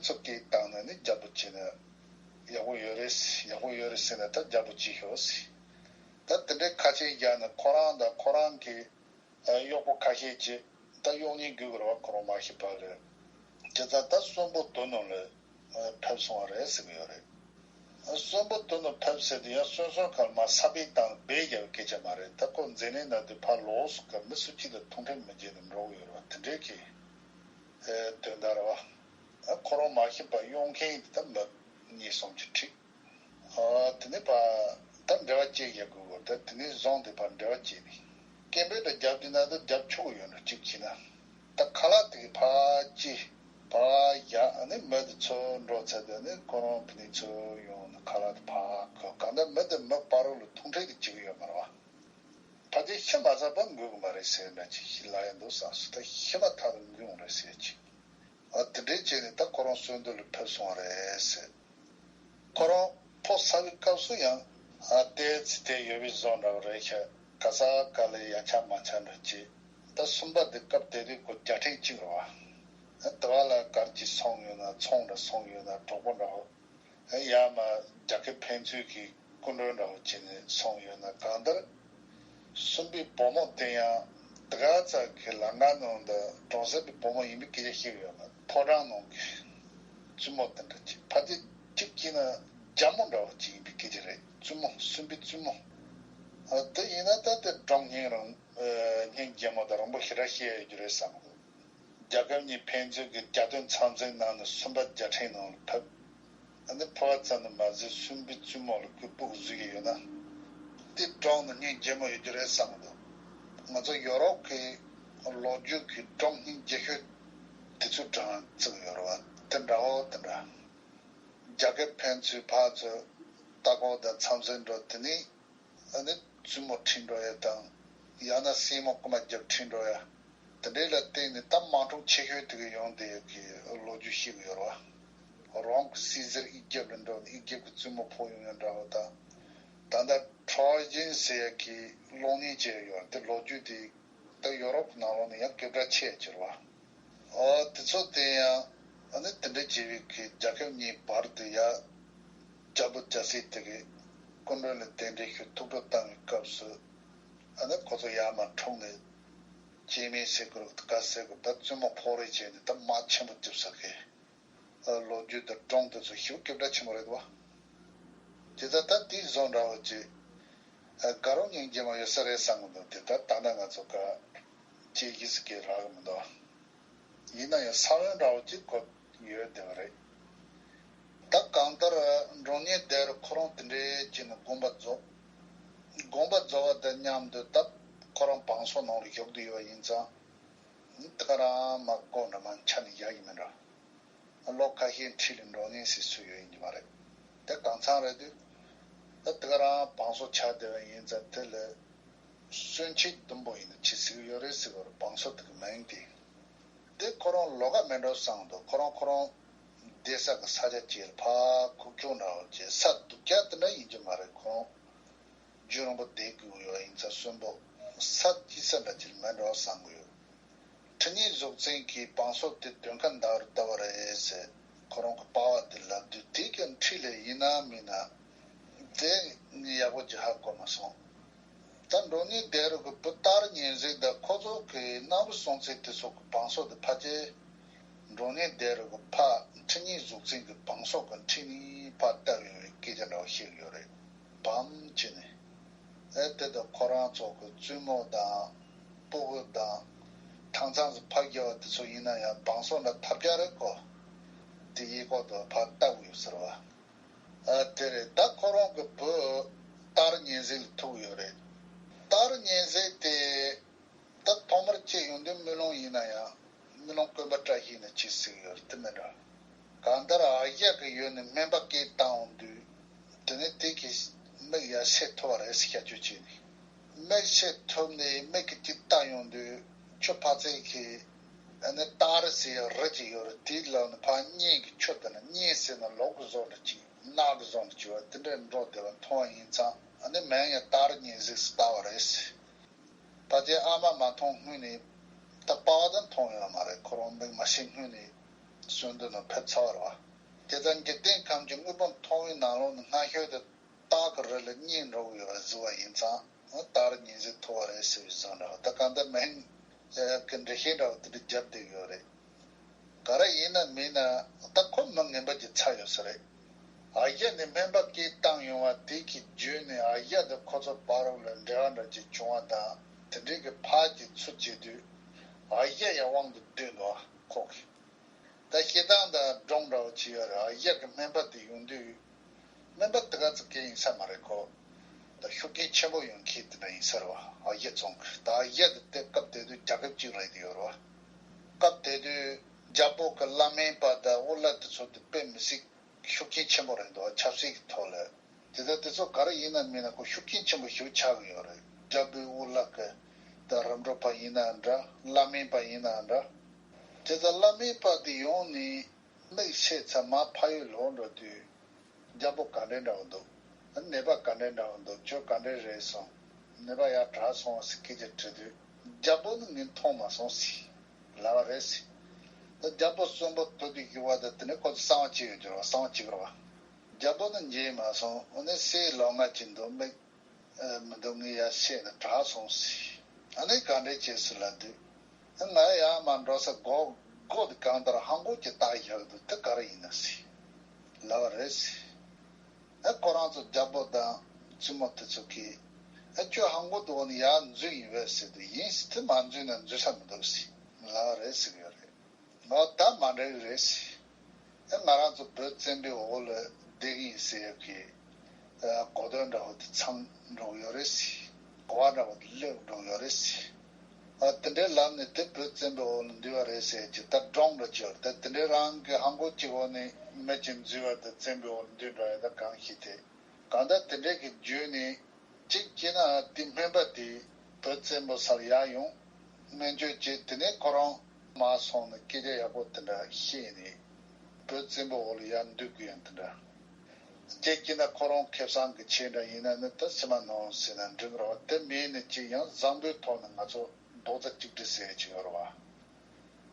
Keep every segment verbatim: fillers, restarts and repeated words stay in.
ཚུགས་ཀྱིས་བཏང་ནས་ནི་རྒྱབ་པོ་བྱས་ན་ཡག་པོ་ཡོད་རེད། ཡག་པོ་ཡོད་རེད་ཟེར་ནས་ད་རྒྱབ་པོ་བྱས་ཤོག་ཟེར། ད་དེ་འདྲའི་ཁ་ཆེམས་བཞག་ནས་ཁོ་རང་དང་ཁོ་རང་གི་གཡོག་པོ་ཁ་ཤས་ཀྱིས་ད་གཡོག་བརྙན་བརྒྱུད་དགོས་རེད་བ། ཁོ་རང་མ་ཤེས་པ་རེད། དེ་ཙང་ད་གསོན་པོ་དོ་ནང་ལ་ཕེབས་སོང་བ་རེད་ཟེར་གྱི་ཡོད་རེད། གསོན་པོ་དོ་ནང་ཕེབས་ཟེར་དུས་ཡང་གསོན་གསོན་ཁར་མ་ས་པའི་སྟེང་སྦས་རྒྱག་སྐད་ཆ་མ་རེད། ད་ཁོ་མཛེ་ནད་ན་དུས་ཕར་ལོགས་སུ་ག་མི་སུ་གཅིག་ལ་ཐུག་འཕྲད་མི་བྱེད་ནས་འགྲོ་གི་ཡོད་རེད་བ། དེ་འདྲའི་གི་དོན་དག་རེད་བ། ཁོ་རང་མ་ཤེས་པ་གཡོག་མཁན་དེ་ད་མི་གཉིས་གསུམ་གྱིས་ཁྲིད། ཨ། དེ་ནས་ཕར་ད་འབྲེལ་བ་བཅད་ཡག་དགོས་གོ། ད་དེ་ནས་བཟུང་སྟེ་ཕར་འབྲེལ་བ་བཅད་ནས། སྐད་འབོད་འདྲ་རྒྱབ་དུས་ན་ད་རྒྱབ་ཆོག་གི་ཡོད་འགྲོ། གཅིག་བྱས་ན་ད་ཁ་ལག་དེ་གི་ཕར་ཅི་ཕར་བཞག་ཨ་ནི་མི་དེ་ཚོ་འགྲོ་ཚར་དུས་ནི་ཁོ་རང་ཕ་ནི་ཚོ་ཡོང་ནས་ཁ་ལག་དེ་ཕར་གོ། གང་ལྟར་མི་དེ་མི་བར་ལ་ཐུག་འཕྲད་དེ་བྱེད་ཀྱི་ཡོད་མ་རེད་བ། ཕལ་ཆེར་ཤི་མ་ཚར་བར་འགུལ་གི་མ་རེད་ཟེར་འདྲ་ཅིག་ལབ་ཡ་འདུག་བསམ་སོང་། ད་ཤི་མ་ཐག་ཏུ་འགུལ་འོང་རེད་ཟེར་ཅིག་ཨ། དེ་འདྲའི་བྱས་ནས་ད་ཁོ་རང་གསོན་དུ་ལ་ཕེབས་སོང་བ་རེད་ཟེར། ཁོ་རང་ཕོ་གསར་བའི་སྐབས་སུ་ཡང་ཨ་ཏེ་ཙི་ཏེ་ཡོད་པའི་བཟོ་འདྲ་བོ་རེད་ཤག་ག་ས་ག་ལ་ཡ་ཆ་མ་ཆ་འདྲ་ཅིག་ད་གསུམ་པ་དེ་སྐབས་དེ་དུས་ཁོ་རྒྱལ་ཕྲན་གཅིག་རེད་བ། ཨ། དེ་བ་ལ་གར་གྱིས་སོང་ཡོད་ན་ཚོང་འདྲ་སོང་ཡོད་ན་གྲོགས་པོ་འདྲ་བོ། ཡང་མ་རྒྱལ་ཁབ་ཕན་ཚུན་གྱི་སྐུ་མགྲོན་འདྲ་བོ་བྱས་ནས་སོང་ཡོད་ན། གང་ལྟར་གསུམ་པའི་བུ་མོ་དེ་ཡང་དེ་ག་ཚ་གི་ལམ་ཁ་ནང་དུ་གྲོང་གསེབ་ཀྱི་བུ་མོ་ཡིན་པའི་སྐད་ཆ་བཤད་ཡོད་མ། ཕོ་བྲང་ནང་གི་བཙུན་མོ་དེ་འདྲ་ཅིག་ཕལ་ཆེར་གཅིག་བྱས་ན་རྒྱལ་མོ་འདྲ་བོ་ཅིག་ཡིན་པའི་སྐད་ཆ་རེད། བཙུན་མོ། གསུམ་པའི་བཙུན་མོ། ཨ། དེ་ཡིན་ན་ད་དེ་གྲོང་སྙིང་རང་སྙིང་རྗེ་མོ་དང་རིང་པོ་ཞེ་དྲག་བཤད་ཡོད་རྒྱུ་རེད་བསམ་གི་འདུག་རྒྱལ་ཁབ་གཉིས་ཕན་ཚུན་གྱི་རྒྱལ་དོན་མཚམས་འཛིན་གནང་ནས་གསུམ་པ་རྒྱལ་ཕྲན་ནང་ལ་ཕེབས། ཨ་ནི་ཕོ་བ་ཙམ་དུ་མ་ཟད་གསུམ་པའི་བཙུན་མོ་ལ་སྐུ་སྤུ་གུ་བཟོས་ཀྱི་ཡོད་ན། དེ་གྲོང་ནི་སྙིང་རྗེ་མོ་ཡོད་རྒྱུ་རེད་བསམ་གི་འདུག་ང་ཚོ་ཡོ་རོབ་ཀྱི་ལོ་རྒྱུས་ཀྱི་གྲོང་སྙིང་རྗེ་ཤོས་དེ་ཚོའི་གྲངས་བརྩི་གི་ཡོད་རེད་བ། དེ་འདྲ་བོ་དེ་འདྲ། རྒྱལ་ཁབ་ཕན་ཚུན་ཕར་ཚུར་ལྟ་སྐོར་དང་འཚམས་གཟིགས་འགྲོ། དེ་ནི་ཨ་ནི་བཙུན་མོ་ཁྲིད་འགྲོ་ཡ་དང་། ཡང་ན་སྲས་མོ་རྐུན་མ་རྒྱབ་ཁྲིད་འགྲོ་ཡ། དེ་འདྲའི་ལ་བརྟེན་ནས་ད་དམག་གྲོང་ཆེ་ཤོས་དེ་ག་ཡོང་བསྡད་ཡོད་ཀྱི་ལོ་རྒྱུས་ཤིག་ཡོད་རེད་བ། རོམ་གྱི་སི་ཟར་ཡིག་རྒྱབ་ལ་འགྲོ་ནས་ཡིག་རྒྱབ་ཀྱི་བཙུན་མོ་ཕོག་ཡོང་ཡ་འདྲ་བོ་དང་། ད་ལྟ་ཊོ་རོ་ཡན་ཟེར་ཡ་གི་གློག་བརྙན་ཅིག་ཡོད་རེད། དེ་ལོ་རྒྱུས་དེ་ད་ཡོ་རོབ་ཀྱི་ནང་ལོགས་ནས་ཡང་སྐད་གྲགས་ཆེ་ཡ་ཅིག་རེད་བ། ཨོ། དེ་ཚོ་དེ་ཡང་ཨ་ནི་དེ་འདྲ་བྱས་པའི་གི་རྒྱལ་ཁབ་གཉིས་བར་དུ་ཡ་རྒྱལ་པོ་རྒྱལ་སྲས་དེ་གི་སྐུ་མགྲོན་ལ་གདན་འདྲེན་ཞུ་ཐུགས་སྤྲོ་བཏང་བའི་སྐབས་སུ། ཨ་ནི་ཁོ་ཚོ་ཡར་མར་འཁྲུག་ནས་སྐྱེ་དམན་ཟེར་དགོས་རེད་ག་ཟེར་དགོས། ད་བཙུན་མོ་ཕོག་རེས་བྱས་ནས་ད་དམག་ཆེན་པོ་རྒྱབ་ས་གི་ལོ་རྒྱུས་དང་སྒྲུང་དེ་ཚོ་ཞེ་པོ་སྐད་གྲགས་ཆེན་པོ་རེད་བ། དེ་ལྟར་ད་དེའི་བཟོ་འདྲ་བོ་ཅིག་དགའ་རབ་སྙིང་རྗེ་མོ་ཡོད་ས་རེད་བསམ་གི་འདུག་དེ་ལྟར་ད་ལྟ་ང་ཚོ་ག་ཅིག་གིས་སྐད་རག་གི་མི་འདུག་ཡིན་ན་ཡང་ས་བོན་འདྲ་བོ་ཅིག་གོ་ཡོད་བསྡད་པ་རེད། ད་གང་ལྟར་འབྲོང་གཉན་ལྡེ་རུ་ཁོ་རང་དེ་འདྲའི་བྱས་ནས་དགོངས་པ་རྫོགས། དགོངས་པ་རྫོགས་པ་དང་མཉམ་དུ་ད་ཁོ་རང་བང་སོ་ནང་ལ་བཞུགས་བསྡད་ཡོད་པ་ཡིན་ཙང་། དེ་ག་རང་མ་གོ་འདྲ་མ་ཆ་ནས་བཞག་གི་མིན་འགྲོ། ལོ་ཁ་ཤས་འཁྲིས་ལ་འབྲོང་གཉན་ཟེར་སུ་ཡོད་ཡིན་གྱི་མ་རེད། དེ་གང་ཚང་རེད་དུས། ད་དེ་ག་རང་བང་སོ་ཆགས་བསྡད་པ་ཡིན་ཙང་དེ་ལ་གསོན་ཆེད་ལྡུམ་པོ་ཡིན་ན་ཅི་ཟེར་གྱི་ཡོད་རེད་ཟེར་བར་བང་སོ་དེ་གི་མིང་དེ། དེ་ཁོ་རང་ལོགས་ཀ་མེད་འགྲོ་བསམ་འདུག་ཁོ་རང་ཁོ་རང་བསྡད་ས་གི་ས་ཆ་ཅིག་ལ་ཕར་ཁུག་ཀྱོག་འདྲ་བོ་བྱས་ས་སྡུག་ཅག་དེ་འདྲ་ཡིན་གྱི་མ་རེད། ཁོ་རང་རྒྱུན་རིང་པོ་བསྡད་དགོས་ཡོད་ཡིན་ཙང་གསོན་པོ་ས་སྐྱིད་ས་འདྲ་ཅིག་ལ་མེད་འགྲོ་བསམ་གི་ཡོད། ཁྲི་གཉན་གཟུགས་ཅན་གྱི་བང་སོ་དེ་མདུན་ཁ་འདར་ལྟ་བ་རེད་ཟེར་ཁོ་རང་གི་པ་ཕ་དེ་ལབ་དུས་དེ་གི་འཁྲིས་ལ་ཡིན་ན་མིན་ན་དེ་ནི་ཡག་པོ་ཅིག་ཧ་གོ་མ་སོང་། ད་འབྲོང་གཉན་ལྡེ་རུ་གི་བུ་སྟག་རི་གཉན་གཟིགས་དང་ཁོ་ཚོ་གི་རྣམ་རོལ་སྲོང་བཙན་དེ་ཚོ་གི་བང་སོ་དེ་ཕལ་ཆེར་འབྲོང་གཉན་ལྡེ་རུ་གི་ཕ་ཁྲི་གཉན་གཟུགས་ཅན་གི་བང་སོ་གི་འཁྲིས་ནས་ཕར་བཏབ་ཡོད་པའི་སྐད་ཆ་འདྲ་བོ་བཤད་ཡོད་རེད། བམ་བྱས་ནས། ཨེ་དེ་དང་ཁོ་རང་ཚོ་གི་བཙུན་མོ་དང་སྤུ་གུ་དང་། མཐའ་མཚམས་སུ་ཕ་རྒྱལ་བ་དེ་ཚོ་ཡིན་ན་ཡང་བང་སོ་འདྲ་ཐབས་ཆག་རེད་གོ། དེ་གཡས་སྐོར་དུ་ཕར་བཏབ་ཡོད་ཟེར་བ། ཨ་དེ་རེད། ད་ཁོ་རང་གི་བུ་སྟག་རི་གཉན་གཟིགས་ལ་ཐུག་ཡོད་རེད། སྟག་རི་གཉན་གཟིགས་དེ་ད་ཐོག་མར་སྐྱེས་ཡོང་དུས་དམུས་ལོང་ཡིན་ན་ཡང་དམུས་ལོང་དཀོན་པ་བཀྲ་ཤིས་ནས་ཅི་ཟེར་གྱི་ཡོད་རེད་དེ་མིན་འགྲོ། གང་ལྟར་ཨ་ཞང་གི་ཡུལ་ནས་སྨན་པ་སྐད་བཏང་ཡོང་དུས་དེ་ནས་དེ་གི་མིག་ཡར་ཕྱེ་ཐུབ་པ་རེད་ཟེར་སྐྱག་བཅོས་བྱས་ནས། མིག་ཕྱེ་ཐུབ་ནས་མིག་གིས་གཅིག་བལྟ་ཡོང་དུས་ཆུ་ཕར་ཚད་ཀྱི་ཨ་ནི་སྟག་རི་ཟེར་ཡག་རི་ཅིག་ཡོད་རེད། དེའི་ལག་ནས་ཕར་གཉན་གྱི་ཆུ་དེ་ནས་གཉན་ཟེར་ན་ལོག་གི་བཟོ་འདྲ་ཅིག་ནག་གི་བཟོ་འདྲ་ཅིག་ཡོད་རེད། དེ་འདྲ་འགྲོ་བསྡད་པ་མཐོང་བ་ཡིན་ཙང་ཨ་ནི་མིང་ཡང་སྟག་རི་གཉན་གཟིགས་སུ་བཏགས་པ་རེད། ད་ལྟའི་ཨ་མ་མ་མཐོང་སྔོན་ནས་ད་པ་ཕ་ད་མཐོང་ཡོད་མ་རེད། ཁོ་རང་མིག་མ་ཕྱེ་སྔོན་ནས་ གསོན་དུས་ནང་ཕེབས་ཚར་བ་རེད་བ། དེ་ལྟར་འཇིག་རྟེན་ཁམས་ཀྱི་དངོས་པོ་མཐོང་བའི་ནང་ལོགས་ནས་སྔ་ཤོས་དེ་སྟག་གི་རི་ལ་གཉིད་འགྲོ་གི་ཡོད་པ་གཟིགས་པ་ཡིན་ཙང་། སྟག་རི་ཉིན་གཟིགས་ཐུབ་པ་རེད་ཟེར་བའི་བཟོ་འདྲ་བ། ད་གང་ལྟར་མིང་གི་འགྲེལ་བཤད་འདྲ་བ་དེ་འདྲ་བརྒྱབ་བསྡད་ཡོད་རེད། ག་རེ་ཡིན་ན་མིན་ན་ད་ཁོ་མི་ངན་པ་ཅིག་ཆགས་ཡོད་ས་རེད། ཨ་ཡ་ནི་སྨན་པ་སྐད་བཏང་ཡོང་བ་དེ་གི་བརྒྱུད་ནས་ཨ་ཡ་དང་ཁོ་ཚོ་བར་ལ་འབྲེལ་བ་འདྲ་ཅིག་བྱུང་བ་དང་། དེ་འདྲའི་གི་ཕར་གྱི་ཚུར་བྱེད་དུས་ཨ་ཡ་ཡང་དབང་དུ་བསྡུས་འདུག་ཁོ་གིས། ད་བཤད་སྟངས་དང་སྒྲུང་འདྲ་བོ་ཅིག་ཡོད་རེད། ཨ་ཡ་གི་སྨན་པ་དེ་ཡོང་དུས། སྨན་པ་དེ་ག་ཚོད་སྐད་ཡིན་ས་མ་རེད་ཁོ། ད་ཤུགས་རྐྱེན་ཆེན་པོ་ཡོད་མཁན་དེ་འདྲ་ཡིན་ས་རེད་བ། ཨ་ཡ་ཚོ་གི། ད་ཨ་ཡ་དེ་དེ་སྐབས་དེ་དུས་རྒྱལ་ཁབ་གཅིག་རེད་དེ་ཡོད་རེད་བ། སྐབས་དེ་དུས་རྒྱལ་པོ་གི་བླ་སྨན་པ་དང་འུ་ལག་དེ་ཚོ་དེ་དཔེ་མི་སྲིད་ཤུགས་རྐྱེན་ཆེན་པོ་རེད་འདུག་ཆབ་སྲིད་ཀྱི་ཐོག་ལ། དེ་ལྟར་དེ་ཚོ་ག་རེ་ཡིན་ན་མིན་ན་ཁོ་ཤུགས་རྐྱེན་ཆེན་པོ་ཞིག་ཆགས་ཀྱི་ཡོད་རེད། རྒྱལ་པོའི་འུ་ལག་གི་ད་རིམ་གྲོ་པ་ཡིན་ན་འདྲ། བླ་སྨན་པ་ཡིན་ན་འདྲ། དེ་ལྟར་བླ་སྨན་པ་དེ་ཡོང་ནས་མིག་ཕྱེ་ཚར་མར་ཕ་ཡུལ་ལོག་འགྲོ་དུས། རྒྱལ་པོ་ག་འདྲའི་འདྲ་བོ་འདུག་ནད་པ་ག་འདྲའི་འདྲ་བོ་འདུག་ཁྱོད་ག་འདྲའི་རེད་སོང་། ནད་པ་ཡར་དྲག་སོང་ཟེར་སྐད་ཆ་དྲིས་དུས། རྒྱལ་པོ་ནི་ངས་མཐོང་མ་སོང་ཟེར་ལབ་པ་རེད་ཟེར། ད་རྒྱལ་པོ་གསོན་པོ་དུ་དུ་ཡུ་བ་དང་དེ་ནས་ཁོ་ཚོ་གསང་བ་བྱེད་ཡོད་འགྱུར་བ། གསང་བ་བྱེད་དགོས་རེད་བ། རྒྱལ་པོ་ནི་མཇལ་མ་སོང་། འོ་ནས་སའི་ལོ་ང་ཅི་འདུག་མིག་མི་འདུག་ངས་ཡར་བཤད་ན་དྲག་སོང་ཟེར། ཨ་ནི་ག་འདྲས་བྱས་སུ་ལབ་དུས། ང་ཡར་མར་འགྲོ་ས་སྒོ་སྒོ་དེ་གང་ལྟར་ཧང་གོ་ཅིག་བཏགས་བཞག་འདུག་དེ་ག་རེ་ཡིན་ན་ཟེར་ལབ་པ་རེད་ཟེར། ཨ་ཁོ་རང་ཚོ་རྒྱལ་པོ་དང་བཙུན་མོ་དེ་ཚོ་གིས། ཨ་ཁྱོད་ཧང་གོ་འདུག་ནི་ཡར་འཛུལ་ཡིན་པས་ཟེར་དུས། ཡིན་ཟེར། དེ་མ་འཛུལ་ན་འཛུལ་ས་མི་འདུག་ཟེར་ལབ་པ་རེད་ཟེར་གི་ཡོད་རེད། ང་ད་མ་འགྲིག་རེད་ཟེར། ཨེ་ང་རང་ཚོ་བོད་བཙན་པོའི་འོག་ལ་བསྡད་ཀྱི་ཡིན་ཟེར་ཡག་གི་གོ་དོན་འདྲ་བོ་དེ་ཚང་འགྲོ་གི་ཡོད་རེད་ཟེར། གོ་བ་འདྲ་བོ་དེ་སླེབས་འགྲོ་གི་ཡོད་རེད་ཟེར། ཨ་དེ་འདྲའི་ལམ་ནས་དེ་བོད་བཙན་པོའི་འོག་ལ་འདུས་པ་རེད་ཟེར་གྱི་ད་སྒྲུང་འདྲ་ཅིག་ཡོད་རེད། ད་དེ་འདྲའི་རང་གི་ཧང་གོ་གཅིག་འོག་ནས་མི་གཅིག་འཛུལ་བ་དང་བཙན་པོའི་འོག་ལ་འདུས་འགྲོ་ཡ་ད་གང་ཤེས་ཏེ། གང་ལྟར་དེ་འདྲའི་གི་བརྒྱུད་ནས། གཅིག་བྱས་ན་དེ་སྨན་པ་དེ་བོད་བཙན་པོའི་སར་ཡར་ཡོང་། སྨན་བཅོས་བྱས། དེ་ནས་ཁོ་རང་མར་སོང་ནས་སྐད་ཆ་ཡག་པོ་དེ་འདྲ་བཤད་ནས་བོད་བཙན་པོའི་འོག་ལ་ཡར་འདུས་དགོས་ཡ་དེ་འདྲ། གཅིག་བྱས་ན་ཁོ་རང་ཁེ་བཟང་གི་ཆེད་འདྲ་ཡིན་ན་ནི་ད་སེམས་མ་ནོར་ཟེར་ན་འགྲིག་རོགས། དེ་མིན་ནི་གཅིག་ཡང་བཟང་པོའི་ཐོག་ནས་ང་ཚོ་རྡོག་རྩ་གཅིག་སྒྲིལ་ཟེར་གྱི་ཡོད་རེད་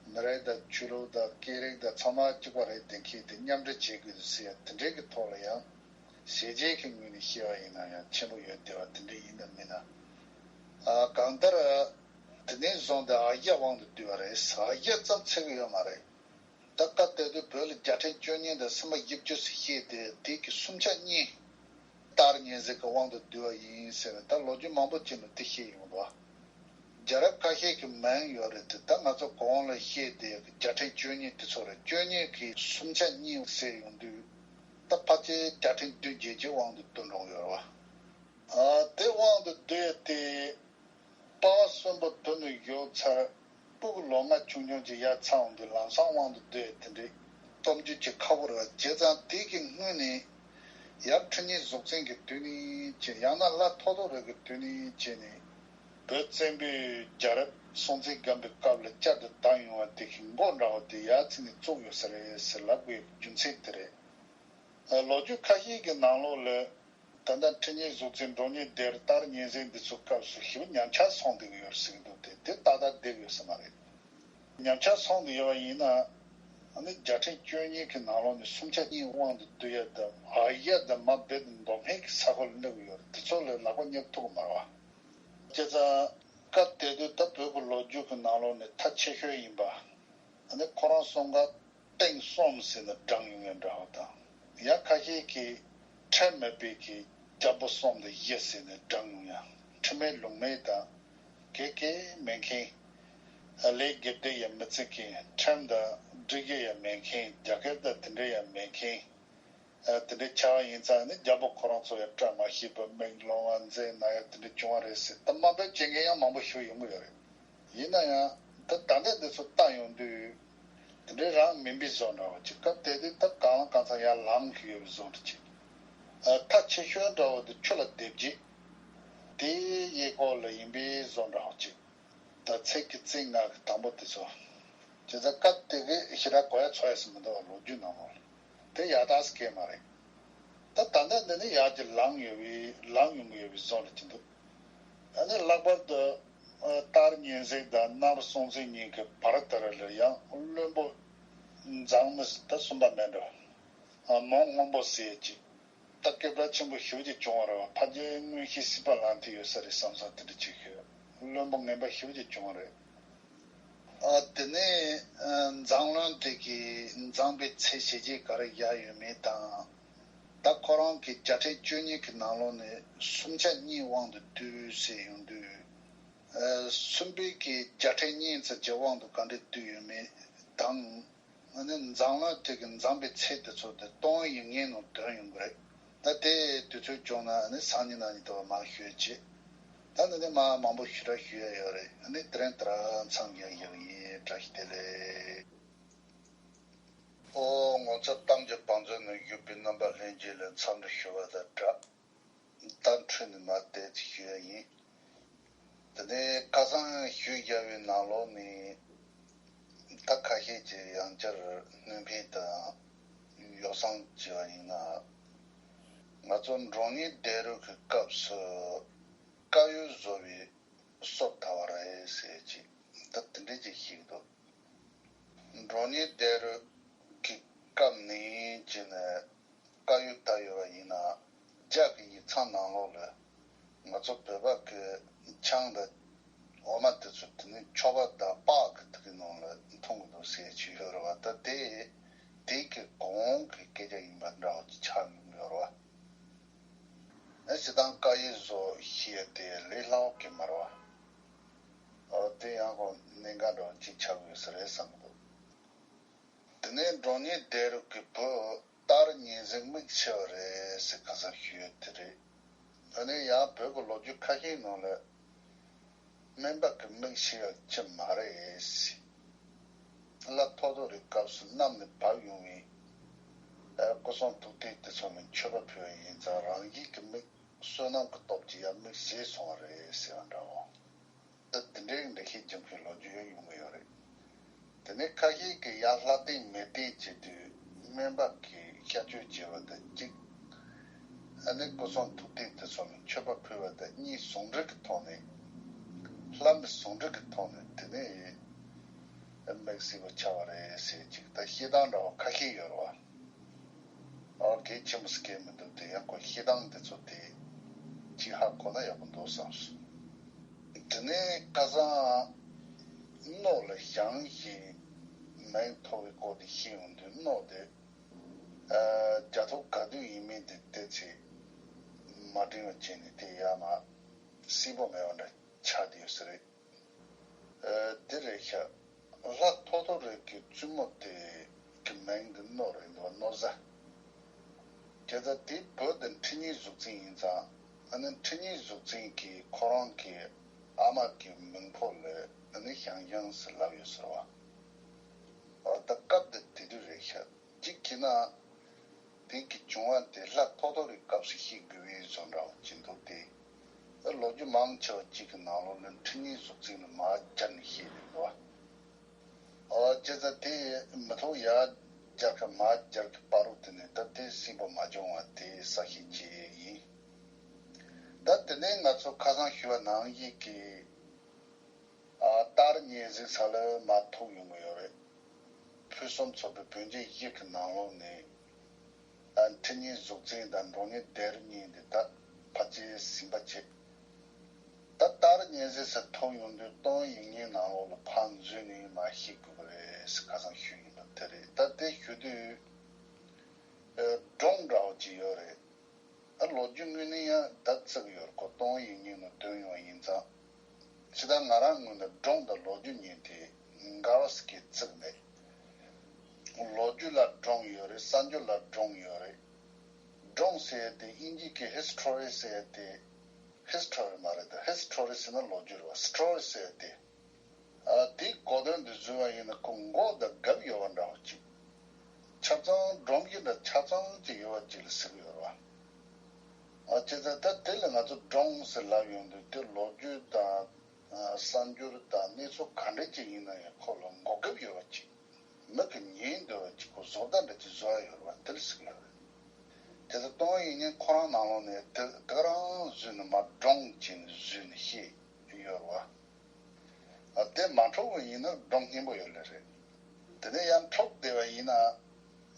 བ། མི་རིགས་དང་ཆོས་ལུགས་དང་སྐད་རིགས་དང་ཚང་མ་གཅིག་པ་རེད། དེ་མཁྱེན་ཏེ་མཉམ་འབྲེལ་བྱེད་དགོས་འདུག་ཟེར་ཡ་དེ་འདྲའི་གི་ཐོག་ལ་ཡང་། ཞེ་ཆེན་གྱི་ངོས་ནས་བཤད་པ་ཡིན་ན་ཡང་ཆེན་པོ་ཡོད་བསྡད་པ་དེ་འདྲ་ཡིན་ནམ་མིན་ན། ཨ་གང་ལྟར་དེ་ནས་བཟུང་སྟེ་ཨ་ཡ་དབང་དུ་བསྡུས་པ་རེད། ཨ་ཡ་ཙམ་ཚད་ཀྱི་ཡོད་མ་རེད། ད་སྐབས་དེ་དུས་བོད་ལ་རྒྱལ་ཕྲན་བཅུ་གཉིས་དང་སེམས་པ་བཞི་བཅུ་ཟེར་བཤད་དེ། དེ་གི་སུམ་ཆ་གཉིས་སྟག་རི་ཉི་ཟེར་གྱི་དབང་དུ་བསྡུས་པ་ཡིན་ཟེར་ནས་ད་ལོ་རྒྱུས་མང་པོ་ཅིག་ནས་དེ་བཤད་ཡོང་འདུག་རྒྱལ་རབས་ཁ་ཤས་ཀྱི་མིང་ཡོད་རེད་དེ། ད་ང་ཚོ་གོང་ལ་བཤད་དེ་རྒྱལ་ཕྲན་བཅུ་གཉིས་དེ་ཚོ་རེད། བཅུ་གཉིས་ཀྱི་སུམ་ཆ་གཉིས་ཟེར་ཡོང་དུས། ད་ཕལ་ཆེར་རྒྱལ་ཕྲན་བདུན་བརྒྱད་ཀྱི་དབང་དུ་བསྡུ་འགྲོ་གི་ཡོད་རེད་བ། ཨ་དེ་དབང་དུ་བསྡུས་ཏེ། པ་ཕ་གསོན་པོ་དུ་ནས་བཞུགས་ཚར། སྤུ་གུ་ལོ་ལྔ་ཆུང་ཆུང་ཅིག་ཡར་ཚང་འོང་དུས་ལམ་སང་དབང་དུ་བསྡུས་ཡ་དེ་འདྲའི་སྟོབས་འབྱོར་གྱི་ཁ་ཕོ་རེད་བ། བྱས་ཙང་དེ་གི་སྔོན་ནས་ཡབ་ཁྲི་གཉན་གཟུགས་བཙན་གྱི་དུས་ནས་བྱས། ཡང་ན་ལྷ་ཐོ་ཐོ་རི་གི་དུས་ནས་བྱས་ནས་བོད་བཙན་པོའི་རྒྱལ་རབས་སྲོང་བཙན་སྒམ་པོའི་སྐབས་ལ་བསྐྱར་དུ་བདམས་ཡོང་བ་དེ་གི་མགོ་འདྲ་བོ་དེ་ཡར་ཚིག་ནས་བཙུགས་ཡོད་ས་རེད་ཟེར་ལབ་དགོས་རྒྱུ་མཚན་དེ་རེད། ལོ་རྒྱུས་ཁ་ཤས་ཀྱི་ནང་ལོགས་ལ། ད་ལྟ་ཁྲི་གཉན་གཟུགས་བཙན་འབྲོང་གཉན་ལྡེ་རུ་སྟག་རི་ཉི་ཟེར་འདི་ཚོའི་སྐབས་སུ་ཞེ་པོ་ཉམས་ཆག་སོང་བསྡད་ཀྱི་ཡོད་རེད་ཟེར་གྱི་འདུག་དེ་དེ་ཏག་ཏག་བསྡད་ཀྱི་ཡོད་ས་མ་རེད། ཉམས་ཆག་སོང་བསྡད་ཡོད་པ་ཡིན་ན། ཨ་ནི་རྒྱལ་ཕྲན་བཅུ་གཉིས་ཀྱི་ནང་ལོགས་ནས་སུམ་ཆ་གཉིས་དབང་དུ་བསྡུ་ཡ་དང་ཨ་ཡ་དང་མ་རྦད་དེ་མདོ་སྨད་ཀྱི་ས་ཁུལ་ལ་སླེབས་ཀྱི་ཡོད་རེད། དེ་ཚོ་ལ་ལག་པ་གཉེར་ཐུབ་ཀྱི་མ་རེད་བ། བྱས་ཙང་སྐབས་དེ་དུས་ད་བོད་ཀྱི་ལོ་རྒྱུས་ཀྱི་ནང་ལོགས་ནས་མཐའ་ཆེ་ཤོས་ཡིན་པ། ཨ་ནི་ཁོ་རང་གསུམ་ཀ་སྟེང་གསུམ་ཟེར་ནས་བགྲངས་ཡོང་ཡ་འདྲ་བ་དང་། ཡང་ཁ་ཤས་ཀྱིས་ཁྲལ་མེད་པའི་གི་རྒྱལ་པོ་གསུམ་དང་བཞི་ཟེར་ནས་བགྲངས་ཡོང་ཡ། ཁྲི་མེད་ལུང་མེད་དང་། དགེ་དགེ་མེད་མཁན། ལས་དགེ་སྡིག་ཡང་མི་བརྩི་མཁན། ཁྲིམས་དང་སྒྲིག་གཞི་ཡང་མེད་མཁན། རྒྱ་སྐད་དང་དེ་འདྲ་ཡང་མེད་མཁན། ཨ་དེ་འདྲའི་ཆགས་པ་ཡིན་ཙང་ནི་རྒྱལ་པོ་ཁོ་རང་ཚོ་ཡང་བཀྲ་མ་ཤིས་པ་མིག་ལོང་བ་མཛེ་ན་ཡ་དེ་འདྲ་བྱུང་བ་རེད་ཟེར། ད་དམའ་འབེབས་བྱེད་མཁན་ཡང་མང་པོ་ཞིག་ཡོང་གི་ཡོད་རེད། ཡིན་ན་ཡང་ད་ད་ལྟ་འདི་ཚོ་བལྟ་ཡོང་དུས་དེ་འདྲའི་རང་མིན་པའི་བཟོ་འདྲ་བ་ཅིག་སྐབས་དེ་དུས་ད་གང་ལ་གང་འཚམ་ཡར་ལངས་ཀྱི་ཡོད་པའི་བཟོ་འདྲ་ཅིག་ཨ་མཐའ་ཆེ་ཤོས་འདྲ་བོ་དེ་ཆུ་ལ་ལྡེ་བརྒྱད། དེའི་གཡས་སྐོར་ལ་ཡིན་པའི་བཟོ་འདྲ་བ་ཅིག་ད་ཚིག་གི་རྩིས་ངག་གི་དང་པོ་དེ་ཚོ། བྱས་ཙང་སྐབས་དེ་གའི་ཞེ་དྲག་གོ་ཡ་ཚོར་ཡ་ཟེར་མི་འདུག་བ། ལོ་རྒྱུས་ནང་ལོགས་ལ། དེ་ཡག་ཐག་སྐྱེས་མ་རེད། ད་ད་ལྟ་འདི་ནི་ཡར་གྱི་ལངས་ཡོད་པའི་ལངས་ཡོང་གི་ཡོད་པའི་བཟོ་འདྲ་ཅིག་འདུག་ཨ་ནི་ལྷག་པར་དུ་ཨ་སྟག་རི་ཉི་ཟེར་དང་གནམ་རི་སྲོང་བཙན་གཉིས་ཀྱི་བར་དེ་ར་ལ་ཡང་བློན་པོ་ མཛངས་མི་ད་གསུམ་པ་མེད་འགྲོ། ཨ་མོང་སྔོན་པོ་ཟེར་གྱི། ད་སྐད་གྲགས་ཆེན་པོ་ཞེ་པོ་ཅིག་བྱུང་བ་རེད་བ། ཕལ་ཆེར་དངོས་གཞི་སྲིད་པ་ལངས་ཐིག་ཡོད་ས་རེད་བསམ་བསམ་དེ་འདྲ་ཅིག་ཤོད། བློན་པོ་ངན་པ་ཞེ་པོ་ཅིག་བྱུང་བ་རེད། ཨ་དེ་ནས་ཨ་མཛངས་བློན་དེ་གིས་མཛངས་པའི་ཚད་ཞལ་ཆད་ག་རེ་བཞག་ཡོད་མེད་དང་། ད་ཁོ་རང་གི་བརྒྱ་ཕྲག་བཅུ་གཉིས་ཀྱི་ནང་ལོགས་ནས་སུམ་ཆ་གཉིས་དབང་དུ་བསྡུས་ཟེར་ཡོང་དུས། ཨ་སུམ་པའི་གི་བརྒྱ་ཕྲག་གཉིས་ཙམ་གྱི་དབང་དུ་ག་འདྲ་བསྡུས་ཡོད་མེད་དང་། ཨ་ནི་མཛངས་བློན་དེ་གི་མཛངས་པའི་ཚད་དེ་ཚོ་དེ་སྟོང་ཡིག་ངན་ནང་འདོན་ཡོང་གི་རེད། ད་དེ་དུས་ཚོད་བྱུང་ན་ཨ་ནི་སང་ཉིན་གནངས་ཉིན་དུ་མར་ཞུས་བྱས། ད་འདི་ནས་མར་མང་པོ་ཞུ་ར་ཞུ་ཡ་ཡོད་རེད། ཨ་ནི་དེ་རིང་ད་ར་མཚམས་བཞག་ཡག་ཡིན། བཀྲ་ཤིས་བདེ་ལེགས། ཨོ་ངོ་མཚར་གཏམ་གྱི་བང་མཛོད་ནས་བཞུགས་པའི་རྣམ་པ་ལྷན་རྒྱས་ལ་འཚམས་འདྲི་ཞུ་བ་དང་སྦྲགས། ད་འཕྲོས་ནས་མར་བལྟས་ཚེ་ཞུ་ཡ་ཡིན། དེ་ནས་ཁ་སང་ཞུས་བཞག་པའི་ནང་ལོགས་ནས་ད་ཁ་ཤས་ཀྱིས་ཡང་བསྐྱར་སྣོན་ཕན་དང་ཡོ་བསྲང་བྱས་པ་ཡིན་ན། ང་ཚོ་འབྲོང་གཉན་ལྡེ་རུ་གི་སྐབས་སུ་དཀར་ཡོལ་བཟོ་བའི་སྲོལ་དར་བ་རེད་ཟེར་གྱི་ད་དེ་འདྲས་ཅིག་ཞིག་འདུག་འབྲོང་གཉན་ལྡེ་རུ་གི་སྐབས་ནས་བྱས་ནས་དཀར་ཡོལ་དར་ཡོད་པ་ཡིན་ན། རྒྱ་གི་ཡིག་ཚང་ནང་ལོགས་ལ་ང་ཚོ་བོད་པ་གི་ཆང་དང་འོ་མ་དེ་ཚོ་དེ་ནི་མཆོད་པ་དང་སྤགས་ཀྱི་དེ་གི་ནང་ལ་འཐུང་གི་འདུག་ཟེར་གྱི་ཡོད་རེད་བ། ད་དེ་དེ་གི་གོང་གི་སྐད་ཆ་ཡིན་པ་འདྲ་བོ་ཅིག་ཆགས་ཡོང་གི་ཡོད་རེད་བ། ཨ་སྤྱིར་བཏང་དཀར་ཡོལ་བཟོ་ཤེས་ཡ་དེ་ལས་སླ་བོ་གི་མ་རེད་བ། ཨོ་དེ་ཡང་ཁོ་གནད་འགག་འདྲ་བོ་ཅིག་ཆགས་ཡོད་ས་རེད་བསམ་གི་འདུག་དེ་ནས་འབྲོང་གཉན་ལྡེ་རུ་གི་བུ་སྟག་རི་གཉན་གཟིགས་མིག་ཕྱེ་བ་རེད་ཟེར་ཁ་སང་ཞུས་ཡོད་དེ་རེད། ཨ་ནི་ཡང་བོད་ཀྱི་ལོ་རྒྱུས་ཁ་ཤས་ནང་ལ་སྨན་པ་གི་མིག་ཕྱེ་ཡ་ཅི་མ་རེད་ཟེར། ལྷ་ཐོ་ཐོ་རི་སྐབས་སུ་གནམ་ནས་བབས་ཡོང་བའི་ཨ་སྐུ་གསུང་ཐུགས་རྟེན་དེ་ཚོ་ལ་མཆོད་པ་ཕུལ་བ་ཡིན་ཙང་རང་བཞིན་གྱི་མིག་བསོད་ནམས་ཀྱི་སྟོབས་ཀྱིས་ཡང་མིག་ཕྱེ་སོང་བ་རེད་ཟེར་བ་འདྲ་བོ། ད་དེ་འདྲའི་འགྲེལ་བཤད་རྒྱབ་མཁན་ལོ་རྒྱུས་ཡང་ཡོང་གི་ཡོད་རེད། དེ་ནས་ཁ་ཤས་ཀྱིས་ཡང་ལྷ་རྟེན་མེ་རྟེན་བྱེད་དུས་སྨན་པ་གིས་གཤག་བཅོས་བྱས་པ་དང་གཅིག་ཨ་ནི་སྐུ་གསུང་ཐུགས་རྟེན་དེ་ཚོ་ལ་མཆོད་པ་ཕུལ་བ་དང་གཉིས་ཟུང་འབྲེལ་གྱི་ཐོག་ནས། ལྷ་མི་ཟུང་འབྲེལ་གྱི་ཐོག་ནས་དེ་ནས་མིག་སྲིད་པ་ཆགས་པ་རེད་ཟེར་ཅིག་ད་བཤད་སྟངས་འདྲ་བ་ཁ་ཤས་ཡོད་རེད་བ། ཨོ་གལ་ཆེན་པོ་ཟེར་མཁན་མི་འདུག་དེ་ཡང་ཁོ་བཤད་སྟངས་དེ་ཚོ་དེ་ཅིག་ཧ་གོ་ན་ཡག་པོ་འདུག་བསམ་སོང་། དེ་ནས་ཁ་སང་རྣོ་ལ་བཞེངས་ཤིང་མིང་ཐོགས་པའི་སྐོར་དེ་ཤེས་ཡོང་དུས་རྣོ་དེ་ཨ་རྒྱ་ཐོ་ག་དུས་ཡིན་མིན་དེ་བལྟས་ཚེ་མ་འགྲིག་པ་བྱས་ནས་དེ་ཡར་མར་སྲིད་པོ་མེད་པ་འདྲ་ཆགས་བསྡད་ཡོད་ས་རེད། ཨ་དེ་རེད་ཤག་ལྷ་ཐོ་ཐོ་རི་གི་བཙུན་མོ་དེ་གི་མིང་གི་རྣོ་རེད་འདུག་རྣོ་བཟའ། དེ་ལྟར་དེའི་བུ་དེ་ཁྲི་གཉན་གཟུགས་བཙན་ཡིན་ཙང་ཨ་ནི་ཁྲི་གཉན་གཟུགས་བཙན་གྱིས་ཁོ་རང་གི་ཨ་མ་གི་མིང་ཕོ་ལ་ཨ་ནི་ཞང་ཞང་ཟེར་ལབ་ཡོད་ཟེར་བ། ཨ་ད་སྐབས་དེ་དེ་དུས་རེད་ཤག་གཅིག་བྱས་ན། དེ་གི་བྱུང་བ་དེ་ལྷ་ཐོ་ཐོ་རི་སྐབས་སུ་ཤེས་དགོས་པའི་བཟོ་འདྲ་བོ་ཅིག་འདུག་སྟེ། ལོ་རྒྱུས་མང་ཆེ་བ་གཅིག་གི་ནང་ལོགས་ལ་ཁྲི་གཉན་གཟུགས་བཙན་ལ་མར་སྦྱར་ནས་བཤད་ཡོད་འདུག་བ། ཨོ་བྱས་ཙང་དེ་མི་ཐོག་ཡར་སྦྱར་ཁ་མར་སྦྱར་གི་བར་དུ་དེ་ནས་ད་དེ་སྲིད་པ་མ་བྱུང་བ་དེ་གསལ་བཤད་བྱས་ཡིན། ད་དེ་ནས་ང་ཚོ་ཁ་སང་ཞུས་པ་ནང་བཞིན་གྱི། ཨ་སྟག་རི་གཉན་གཟིགས་ས་ལ་མར་ཐུག་ཡོང་གི་ཡོད་རེད། ཕུན་སུམ་ཚོགས་པའི་བོད་འགྱུར་བཞི་གི་ནང་ལོགས་ནས། ཨ་ཁྲི་གཉན་གཟུགས་བཙན་དང་འབྲོང་གཉན་ལྡེ་རུ་གཉིས་འདི་ད་ཕལ་ཆེར་ཟིན་པ་བྱེད། ད་སྟག་རི་གཉན་གཟིགས་ས་ཐུག་ཡོང་དུས་སྟོང་ཡིག་ངན་ནང་ལོགས་ལ་ཕར་འཛུལ་ནས་མར་བཤད་དགོས་པ་རེད་ཟེར་ཁ་སང་ཞུས་ཡིན་པ་དེ་རེད། ད་དེ་ཞུ་དུས་ཨ་སྒྲུང་འདྲ་བོ་ཅིག་ཡོད་རེད། ཨ་ལོ་རྒྱུས་དངོས་གནས་ཡང་ད་བརྩི་གི་ཡོད་རེད། ཁོ་སྟོང་ཡིག་ངན་ནང་བཏོན་ཡོང་བ་ཡིན་ཙང་། ཕྱི་ད་ང་རང་ངོས་ནས་སྒྲུང་དང་ལོ་རྒྱུས་གཉིས་དེ་འགལ་བ་ཟེར་གྱི་བརྩི་གི་མེད། ལོ་རྒྱུས་ལ་སྒྲུང་ཡོད་རེད། གསར་འགྱུར་ལ་སྒྲུང་ཡོད་རེད། སྒྲུང་ཟེར་ཡ་དེ་དབྱིན་ཇི་གི་ཧི་སི་ཊོ་རི་ཟེར་ཡ་དེ། ཧི་སི་ཊོ་རི་མ་རེད་ད། ཧི་སི་ཊོ་རི་ཟེར་ན་ལོ་རྒྱུས་རེད་བ། སི་ཊོ་རི་ཟེར་ཡ་དེ། ཨ་དེའི་གོ་དོན་དེ་བཟོས་པ་ཡིན་ན་ཁོ་མགོ་དང་རྒྱབ་ཡོད་པ་འདྲ་བོ་ཅིག་ཆ་ཚང་སྒྲུང་གི་འདྲ་ཆ་ཚང་ཅིག་ཡོད་པ་ཅིག་ལ་ཟེར་གི་ཡོད་རེད་བ། ཨ་བྱས་ཙང་ད་དེ་ལ་ང་ཚོ་སྒྲུང་ཟེར་ལབ་ཡོང་དུས་དེ་ལོ་རྒྱུས་དང་ཨ་གསར་འགྱུར་དང་གནས་ཚུལ་ག་འདྲ་ཅིག་ཡིན་ན་ཡང་ཁོ་ལ་མགོ་རྒྱབ་ཡོད་པ་ཅིག་མིག་གིས་ཉན་འདོད་པ་ཅིག་ཁོ་བཟོ་ལྟ་འདྲ་ཅིག་བཟོ་ཡ་ཡོད་རེད་བ། དེ་ལ་ཟེར་གི་ཡོད་རེད། དེ་ལྟར་སྟོང་ཡིག་ངན་ཁོ་རང་ནང་ལོགས་ནས་དེ་དེ་ག་རང་བཟོས་ནས་མར་སྒྲུང་བྱས་ནས་བཟོས་ནས་བཤད་ཡོད་རེད་བ། ཨ་དེ་མ་འཕྲོད་པ་ཡིན་ན་སྒྲུང་སྙན་པོ་ཡོད་ལེ་རེད། དེ་ནས་ཡང་འཕྲོག་བསྡད་པ་ཡིན་ན་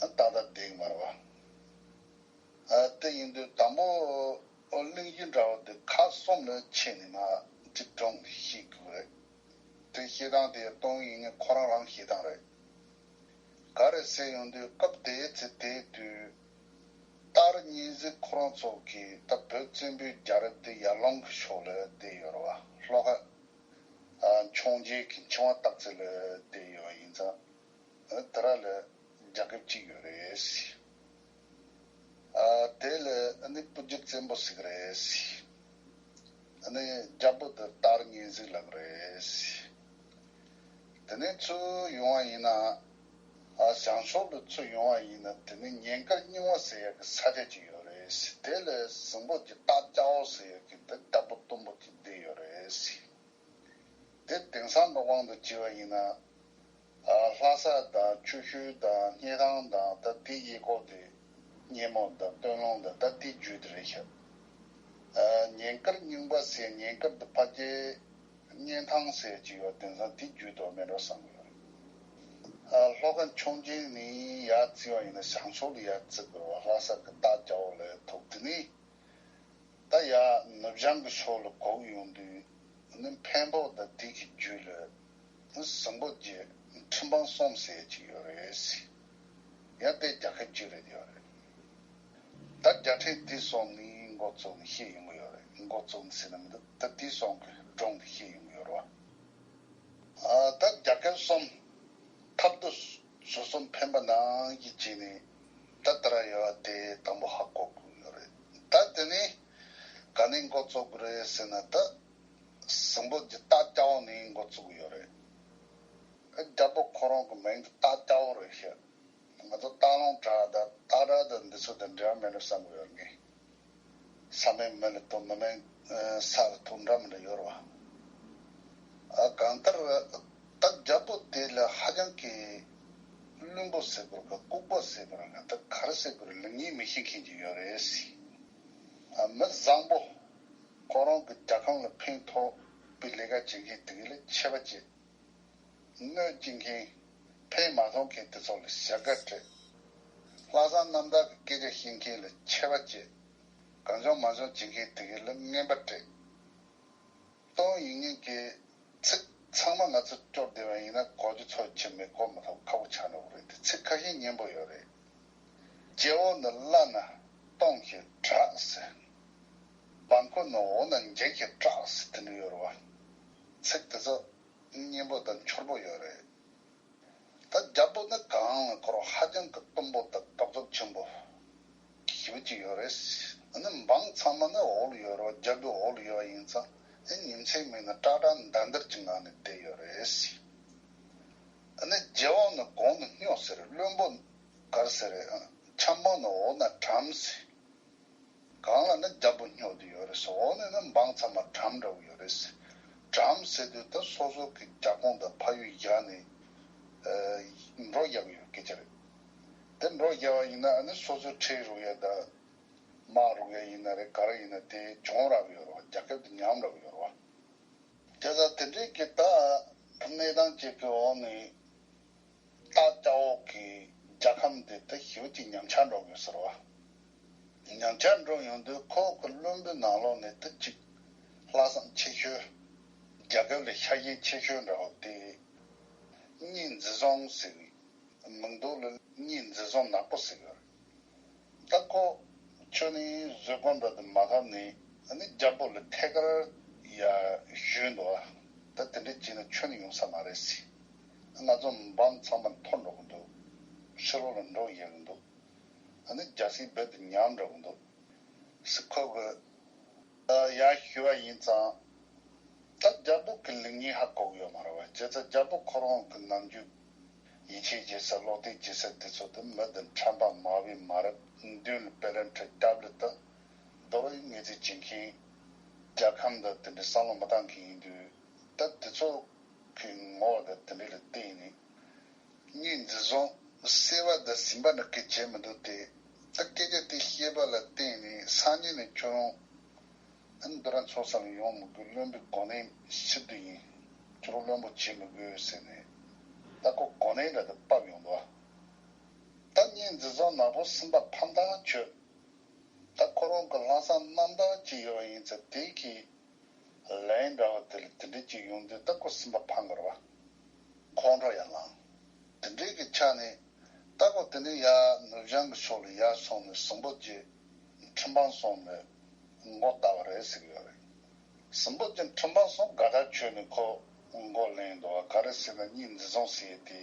ཏག་ཏག་བསྡད་ཀྱི་མ་རེད་བ། ཨ་དེ་ཡིན་དུས་དང་པོ་གླེང་གཞི་འདྲ་བོ་དེ་ཁག་གསུམ་ལ་ཕྱེ་ནས་མར་ཅིག་སྒྲུང་བཤད་དགོས་རེད། དེ་བཤད་སྟངས་དེ་ཏོང་ཡིན་ངེས་ཁོ་རང་རང་བཤད་སྟངས་རེད། ག་རེ་ཟེར་ཡོང་དུས་སྐབས་དེའི་ཚེ་དེའི་དུས་སྟག་རི་གཉན་གཟིགས་ཁོ་རང་ཚོ་གིས་ད་བོད་བཙན་པོའི་རྒྱལ་རབས་དེ་ཡར་ཀླུང་གི་ཕྱོགས་ལ་བསྡད་ཡོད་རེད་བ། ལྷོ་ཁ་ཨ་འཕྱོངས་རྒྱས་ཀྱི་འཕྱོངས་པ་སྟག་རྩེ་ལ་བསྡད་ཡོད་ཡིན་ཙང་། ཨ་དེ་ར་ལ་རྒྱལ་ཁབ་གཅིག་ཡོད་རེད། ཨ་དེ་ལ་ཨ་ནི་སྤུ་རྒྱལ་བཙན་པོ་ཟེར་གི་རེད། ཨ་ནི་རྒྱལ་པོ་དེ་སྟག་རི་གཉན་གཟིགས་ལབ་གི་རེད། དེ་ནས་ཚུར་ཡོང་བ་ཡིན་ན། ཨ་བྱང་ཕྱོགས་ལ་ཚུར་ཡོང་བ་ཡིན་ན་དེ་ནི་ཉེ་མཁར་རྙིང་བ་ཟེར་ཡག་གི་ས་ཆ་ཅིག་ཡོད་རེད། དེ་ལ་ཟིང་པོ་གི་སྟག་སྐྱ་བོ་ཟེར་ཡག་གི་དེ་རྒྱལ་པོ་གཏུམ་པོ་ཅིག་བསྡད་ཡོད་རེད། དེ་དེང་སང་གི་དབང་དུ་བྱས་པ་ཡིན་ན། ཨ་ལྷ་ས་དང་ཆུ་ཤུར་དང་སྙེ་ཐང་དང་ད་དེ་གཡས་སྐོར་དེ་སྙེ་མོ་དང་སྟོད་ལུང་དང་ད་དེ་བརྒྱུད་དེ་རེད་ཤག་ཨ་ཉེ་མཁར་རྙིང་པ་ཟེར་ཉེ་མཁར་དུ་ཕ་གྱི་སྙེ་ཐང་ཟེར་གྱི་ཡོད། དེང་སང་དེ་བརྒྱུད་དོ་མེད་འགྲོ་བསམ་གྱི་ཡོད་རེད། ཨ་ལྷོ་ཁ་འཕྱོངས་རྒྱས་ནས་ཡར་བརྩི་བ་ཡིན་ན་བྱང་ཕྱོགས་ལ་ཡར་བརྩི་དགོས་རེད་བ། ལྷ་ས་གི་སྟག་སྐྱ་བོ་ལ་ཐུག་དེ་ནས། ད་ཡར་ནུབ་བྱང་གི་ཕྱོགས་ལ་བསྒོར་ཡོང་དུས་ནི་འཕན་པོ་དང་དེ་གི་རྒྱུད་ལ་ཟིང་པོ་རྗེ་ཁྲི་འཕང་གསུམ་ཟེར་གྱི་ཡོད་རེད། ཡང་དེ་རྒྱལ་ཁབ་གཅིག་རེད་ཡོད་རེད། ད་རྒྱལ་ཕྲན་དེ་གསུམ་ནི་འགོ་བཙུགས་ནས་བཤད་ཡོང་གི་ཡོད་རེད། འགོ་བཙུགས་ནས་ཟེར་ན་མི་འདུག་ད་དེ་གསུམ་གི་སྒྲུང་དེ་བཤད་ཡོང་གི་ཡོད་རེད་བ། ཨ་ད་རྒྱལ་ཁབ་གསུམ་ཐབས་སྡུད་སོ་སོ་འཕེན་པ་ནང་བཞིན་བྱས་ནས་ད་ལྟ་ར་ཡོད་པ་དེ་དང་པོ་ཧ་གོ་དགོས་ཡོད་རེད། ད་དེ་ནས་ག་ནས་འགོ་བཙུགས་དགོས་རེད་ཟེར་ན། ད་ཟིང་པོ་གི་སྟག་སྐྱ་བོ་ནས་འགོ་བཙུགས་ཡོད་རེད། རྒྱལ་པོ་ཁོ་རང་གི་མིང་དེ་སྟག་སྐྱ་བོ་རེད་ཤག་ང་ཚོ་སྟག་ལུང་བྲག་དང་སྟག་བྲག་དང་འདི་ཚོ་དང་འབྲེལ་བ་མེད་ན་བསམ་གི་ཡོད་ངེས། ས་མིང་མི་ལ་ཐུག་མི་མིང་ས་ལ་ཐུག་འདྲ་མི་འདྲ་ཡོད་རེད་བ། ཨ་གང་ལྟར་ད་རྒྱལ་པོ་དེ་ལ་ཧ་ཅང་གི་བླུན་པོ་ཟེར་དགོས་ག་ལྐུགས་པ་ཟེར་དགོས་ག་ད་ག་རེ་ཟེར་དགོས་ལེགས་ཉེས་མི་ཤེས་མཁན་ཅིག་ཡོད་རེད། ཨ་མི་བཟང་པོ་ཁོ་རང་གི་རྒྱལ་ཁམས་ལ་ཕན་ཐོགས་པའི་ལས་ཀ་བྱེད་མཁན་དེ་ག་ལ་ཆད་པ་བཅད། གནོད་སྐྱེལ་མཁན། ཕན་མ་ཐོགས་མཁན་དེ་ཚོ་ལ་བྱ་དགའ་སྤྲད། ལྷག་བསམ་རྣམ་དག་གི་སྐད་ཆ་བཤད་མཁན་ལ་ཆད་པ་བཅད། གང་བྱུང་མང་བྱུང་བྱེད་མཁན་དེ་གའི་ལ་རྔན་པ་སྤྲད། ཏོང་ཡིན་ངེས་ཀྱི་ཚིག་ཚང་མ་ང་ཚོ་སྐྱོར་བསྡད་པ་ཡིན་ན་གོ་རྒྱུ་ཚོར་ཆེ་མེད་གོ་མི་ཐུབ་ཁག་པོ་ཆགས་འགྲོ་གི་རེད་དེ། ཚིག་ཁ་ཤས་སྙན་པོ་ཡོད་རེད། རྗེ་བོ་ནི་བླ་ན་སྟོང་ཞིག་གྲགས་ཟེར། འབངས་འཁོར་ནི་འོ་ན་འཇིགས་ཤིང་སྐྲག་ཟེར་དེ་འདྲ་ཡོད་རེད་བ། ཚིག་དེ་ཚོ་སྙན་པོ་དང་འཆོར་པོ་ཡོད་རེད། ད་རྒྱལ་པོ་ནི་གང་ལ་ཁོ་རང་ཧ་ཅང་གི་གཏུམ་པོ་དང་ལྡོག་ཕྱོགས་ཆེན་པོ་ཞེ་པོ་ཅིག་ཡོད་རེད། ཨ་ནི་འབངས་ཚང་མ་ནི་འོག་ལ་ཡོད་རེད་བ། རྒྱལ་པོའི་འོག་ལ་ཡོད་པ་ཡིན་ཙང་ཨ་ཉིན་མཚན་མེད་ན་སྐྲག་སྐྲག་འདར་འདར་གྱི་ངང་ནས་བསྡད་ཡོད་རེད། ཨ་ནི་རྗེ་བོ་ནི་གོང་ནས་སྨྱོ་ཟེར། བློན་པོ་ག་རེ་ཟེར་རེད། ཨ་འཆམ་པོ་ནི་འོག་ན་གྲམ་ཟེར། གང་ལ་ནི་རྒྱལ་པོ་སྨྱོ་དེ་ཡོད་རེད་ཟེར། འོག་ནས་ནི་འབངས་ཚང་མ་གྲམ་འདྲ་བོ་ཡོད་རེད་ཟེར། གྲམ་ཟེར་དུས་ད་སོ་སོ་གི་རྒྱབ་ཁུང་དང་ཕ་ཡུལ་བཞག་ནས་ཨ་འགྲོ་བཞག་གི་ཡོད་སྐད་ཆ་རེད། དེ་འགྲོ་བཞག་པ་ཡིན་ན་ཨ་ནི་སོ་སོའི་ཁྲལ་རུག་ཡ་དང་དམག་རུག་ཡ་ཡིན་ན་རེད། ག་རེ་ཡིན་ན་དེ་གྱོང་རག་གི་ཡོད་རེད་བ། རྒྱལ་ཁབ་དེ་ཉམས་རག་གི་ཡོད་རེད་བ། དེ་ལྟར་དེ་འདྲའི་གི་ད་གནས་སྟངས་ཅིག་གི་འོག་ནས་སྟག་སྐྱ་བོ་གི་རྒྱལ་ཁམས་དེ་ད་ཞེ་པོ་ཅིག་ཉམས་ཆག་འགྲོ་གི་ཟེར་བ། ཉམས་ཆག་འགྲོ་ཡོང་དུས་ཁོ་གི་བློན་པོའི་ནང་ལོགས་ནས་ད་ཅིག་ལྷག་བསམ་ཆེ་ཤོས། རྒྱལ་ཁབ་ལ་ཤ་ཞེན་ཆེ་ཤོས་འདྲ་བོ་དེ་གཉིས་འཛིན་བཟུང་ཟེར་བའི་མིང་འདོགས་ལ་གཉིས་འཛིན་བཟུང་ནག་པོ་ཟེར་གི་རེད། ད་ཁོ་ཁྱོད་ནི་བཟོད་སྒོམ་འདྲ་དུ་མ་ཐབས་ནི་ཨ་ནི་རྒྱལ་པོ་ལ་ཐད་ཀར་ཡ་ཞུས་འདུག་ཨ་ད་དེ་འདྲ་བྱས་ན་ཁྱོད་ནི་ཡོང་ས་མ་རེད་ཟེར། ང་ཚོ་འབངས་ཚང་མ་འཐོར་འགྲོ་གི་འདུག་ཕྱི་ལོགས་ལ་འགྲོ་ཡག་གི་འདུག་ཨ་ནི་རྒྱལ་སྲིད་རྦད་དེ་ཉམས་འགྲོ་གི་འདུག་ཟེར་ཁོ་གི་ཡར་ཞུས་པ་ཡིན་ཙང་། ད་རྒྱལ་པོ་གི་ལེགས་ཉེས་ཧ་གོ་གི་ཡོད་མ་རེད་བ། བྱས་ཙང་རྒྱལ་པོ་ཁོ་རང་གི་ནམ་རྒྱུན་ཡིད་ཆེས་བྱེད་ས་བློ་གཏད་བྱེད་ས་དེ་ཚོ་དེ་མི་དང་ཁྲམ་པ་མ་བའི་མ་རབས་མདུན་ལ་དཔེ་ལེན་ཁྲི་སྐྱབས་ལ་ད་རྡོ་རིང་ངེས་རྩིས་བྱེད་མཁན་རྒྱལ་ཁམས་དང་དེ་འདྲའི་བསམ་བློ་མི་བཏང་མཁན་ཡིན་དུས་ད་དེ་ཚོ་གི་ངོ་བོ་དང་དེ་འདྲ་ལ་བརྟེན་ནས། གཉིས་འཛིན་བཟུང་བསད་པ་དང་ཟིན་པ་ནི་གི་བྱེད་མི་འདུག་སྟེ། ད་སྐད་ཆ་དེ་བཤད་པ་ལ་བརྟེན་ནས་སང་ཉིན་ནས་ཁྱོད་རང་ཨ་ནི་འདི་ར་ཚོགས་ས་ལ་ཡོང་མི་དགོས། བློན་པོའི་གོ་གནས་ཕྱིར་བསྡུ་ཡིན། ཁྱོད་རང་བློན་པོ་བྱེད་མི་དགོས་ཟེར་ནས། ད་ཁོ་གོ་གནས་འདྲ་དེ་ཕབ་ཡོང་འདུག་ད་གཉིས་འཛིན་བཟུང་ནག་པོ་སེམས་པ་ཕམ་ཐང་ཆོད། ད་ཁོ་རང་གི་ལྷག་བསམ་རྣམ་དག་ཅིག་ཡོད་པ་ཡིན་ཚེ་དེ་གི་ལན་འདྲ་བ་དེ་ལ་དེ་འདྲས་ཅིག་ཡོང་དུས་ད་ཁོ་སེམས་པ་ཕམ་དགོས་རེད་བ། ཁོང་ཁྲོ་ཡང་ལངས། དེ་འདྲས་ཀྱི་ཆ་ནས་ད་ཁོ་དེ་ནས་ཡར་ནུབ་བྱང་གི་ཕྱོགས་ལ་ཡར་སོང་ནས་སྲིན་པོ་རྗེ་ཁྲི་འཕང་གསུམ་ལ་མགོ་བཏགས་པ་རེད་ཟེར་གྱི་ཡོད་རེད། སྲིན་པོ་རྗེ་ཁྲི་འཕང་གསུམ་དགའ་ཐག་ཆོད་ནས་ཁོ་མགོ་ལེན་འདུག་བ། ག་རེ་ཟེར་ན་གཉིས་འཛིན་བཟུང་ཟེར་ཡས་དེ་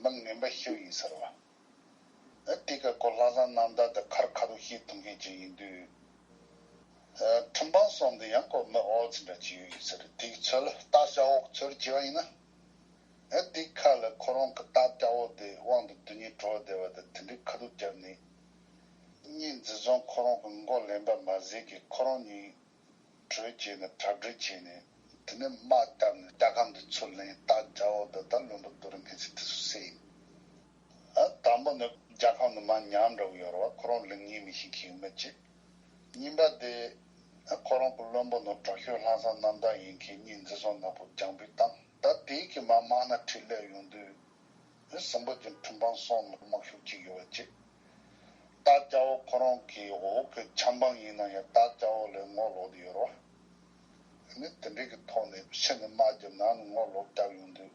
མི་ངན་པ་ཞིག་ཡིན་ཟེར་བ། ཨ་དེ་ག་ཁོ་ལྷག་བསམ་རྣམ་དག་དེ་ཁར་ཁ་ཐུག་བཤད་ཐུབ་མཁན་ཅིག་ཡིན་དུས། ཨ་ཁྲིམས་དཔང་གསུམ་དེ་ཡང་ཁོ་མི་ཨོ་ཙི་འདྲ་ཅིག་ཡོད་ཡིན་ཟེར། དེའི་ཚོད་ལ་སྟག་ཤར་འོག་ཚོད་བྱས་པ་ཡིན་ན། ཨ་དེའི་ཁ་ལ་ཁོ་རང་གི་སྟག་སྐྱ་བོ་དེ་དབང་དུ་བསྡུ་སྙིང་བྲོ་བ་བསྡད་པ་དེ་དེ་འདྲའི་ཁ་ཐུག་བརྒྱབ་ནས། གཉིས་འཛིན་བཟུང་ཁོ་རང་གི་མགོ་ལེན་པ་མ་ཟད་ཀྱི་ཁོ་རང་གཉིས་གྲོས་བྱས་ནས་གྲ་སྒྲིག་བྱས་ནས་དེ་ནས་དམག་བཏབ་ནས་རྒྱལ་ཁམས་འདི་ཚུར་ལེན། སྟག་སྐྱ་བོ་དེ་ད་བློན་པོ་རྡོ་རིང་ཁེ་སི་དེ་ཚོ་བསད་ཡིན། ཨ་དང་པོ་ནི་རྒྱལ་ཁམས་ནི་མར་ཉམས་འགྲོ་གི་ཡོད་རེད་བ། ཁོ་རང་ལེན་ཉན་མི་ཤེས་མཁན་མི་གཅིག་གཉིས་པ་དེ་ཁོ་རང་གི་བློན་པོ་ནི་དྲག་ཤོས་ལྷག་བསམ་རྣམ་དག་ཡིན་མཁན་གཉིས་འཛིན་བཟུང་ནག་པོ་རྒྱང་འབུད་བཏང་། ད་དེའི་གི་མར་དམག་སྣ་ཁྲིད་སླེབས་ཡོང་དུས། སྲིན་པོ་རྗེ་ཁྲི་འཕང་གསུམ་ལ་དམག་ཤུགས་གཅིག་ཡོད་པ་གཅིག་སྟག་སྐྱ་བོ་ཁོ་རང་གི་འོག་གི་ཆབ་འབངས་ཡིན་ན་ཡང་སྟག་སྐྱ་བོ་ལ་ངོ་ལོག་དེ་ཡོད་རེད་བ། ནི་དེ་འདྲའི་གི་ཐོག་ནས་ཕྱི་ནས་དམག་རྒྱབ་ནང་ནས་ངོ་ལོག་རྒྱབ་ཡོང་དུས།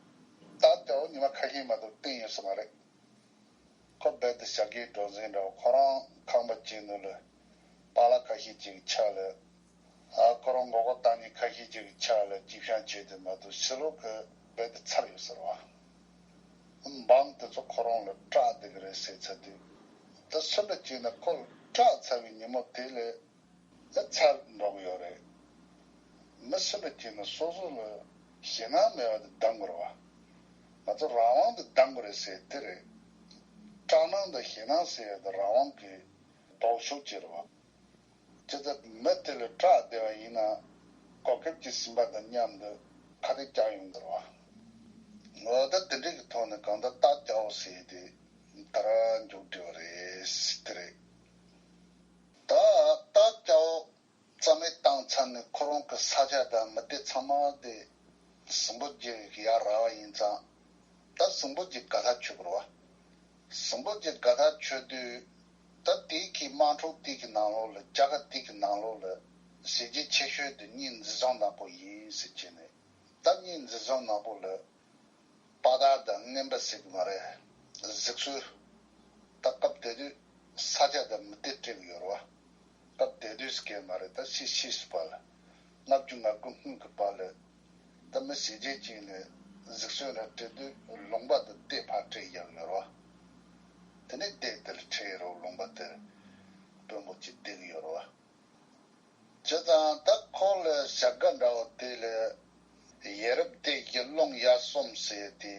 སྟག་སྐྱ་བོ་ཉི་མ་ཁ་ཤས་མ་གཏོགས་བསྟན་ཡོད་ས་མ་རེད། ཁོ་རྦད་དེ་ཞྭ་སྒའི་གྲོགས་འཛིན་འདྲ་བོ། ཁོ་རང་ཁང་པ་གཅིག་ནང་ལ་པཱ་ལགས་ཁ་ཤས་ཅིག་གི་ཕྱག་ལ། ཨ་ཁོ་རང་མགོ་སྐོར་བཏང་མཁན་ཁ་ཤས་ཅིག་གི་ཕྱག་ལ་ཅིག་བཤང་བྱས་ཏེ་མ་གཏོགས་ཕྱི་ལོགས་ཀྱི་རྦད་དེ་ཚར་ཡོད་ཟེར་བ། འབངས་དེ་ཚོ་ཁོ་རང་ལ་སྐྲག་བསྡད་ཀྱི་རེད་ཟེར་ཚར་དུས། ད་སུ་འདྲ་བྱས་ན་ཁོ་ལ་སྐྲག་ཚར་བའི་ཉིན་མོ་དེ་ལས་ད་ཚར་འགྲོ་གི་ཡོད་རེད། མི་སུ་འདྲ་བྱས་ན་སོ་སོ་ལ་ཞེད་སྣང་མེད་པ་དེ་གདམ་དགོས་རེད་བ། ང་ཚོ་རང་དབང་དེ་གདམ་དགོས་རེད་ཟེར་དེ་རེད། སྐྲག་སྣང་དང་ཞེད་སྣང་ཟེར་ཡ་དེ་རང་དབང་གི་ལྡོག་ཕྱོགས་ཅིག་རེད་བ། ཇི་ལྟར་མི་དེ་ལ་སྐྲག་བསྡད་པ་ཡིན་ན། གོ་སྐབས་ཀྱི་ཟིན་པ་དང་མཉམ་དུ་ཁ་གཏད་བཅག་ཡོང་གི་རེད་བ། འོ་ད་དེ་འདྲ་གི་ཐོག་ནས་གང་ལྟར་སྟག་སྐྱ་བོ་ཟེར་དེ་ད་ར་མཇུག་སྒྲིལ་བ་རེད་ཟེར་དེ་རེད། ད་སྟག་སྐྱ་བོ་རྩ་མེད་བཏང་ཚར་ནས་ཁོ་རང་གི་ས་ཆ་དང་མི་སྡེ་ཚང་མ་དེ་སྲིན་པོ་རྗེ་གི་ཡར་རག་པ་ཡིན་ཙང་། ད་སྲིན་པོ་རྗེ་དགའ་ཐག་ཆོད་དགོས་རེད་བ། སྲིན་པོ་རྗེ་དགའ་ཐག་ཆོད་དུས། ད་དེའི་གི་དམག་འཁྲུག་དེ་གི་ནང་ལོགས་ལ། རྒྱལ་ཁབ་དེ་གི་ནང་ལོགས་ལ་ཟས་བཅད་ཆེ་ཤོས་དེ་གཉིས་འཛིན་བཟུང་ནག་པོ་ཡིན་ཟེར་བྱས་ནས། ད་གཉིས་འཛིན་བཟུང་ནག་པོ་ལ་དཔའ་རྟགས་དང་རྔན་པ་ཟེར་གི་མ་རེད། གཟིགས་ཚུལ། ད་སྐབས་དེ་དུས་ས་ཆ་དང་མི་སྡེ་སྤྲད་གི་ཡོད་རེད་བ། སྐབས་དེ་དུས་སྐད་མ་རེད། ད་ཕྱིས་ཕྱིས་སུ་བར་ལ་ལྔ་བཅུ་ང་དགུ་སྔོན་གྱི་བར་ལ། ད་མི་ཞེ་ཅིག་ཅིག་ནས་གཟིགས་ཚུལ་ར་སྤྲད་དུས་ལུང་པ་དེ་སྡེ་ཕར་སྤྲད་ཡག་ཡོད་རེད་བ། དེ་ནས་སྡེ་དེར་ཁྲིད་རོགས། ལུང་པ་དེར་དཔོན་པོ་ཅིག་བསྡད་གི་ཡོད་རེད་བ། བྱས་ཙང་ད་ཁོ་ལ་བྱ་དགའ་འདྲ་བོ་དེ་ལ་ཡ་རབས་སྡེ་བཞི་རླུང་ཡར་གསུམ་ཟེར་དེ།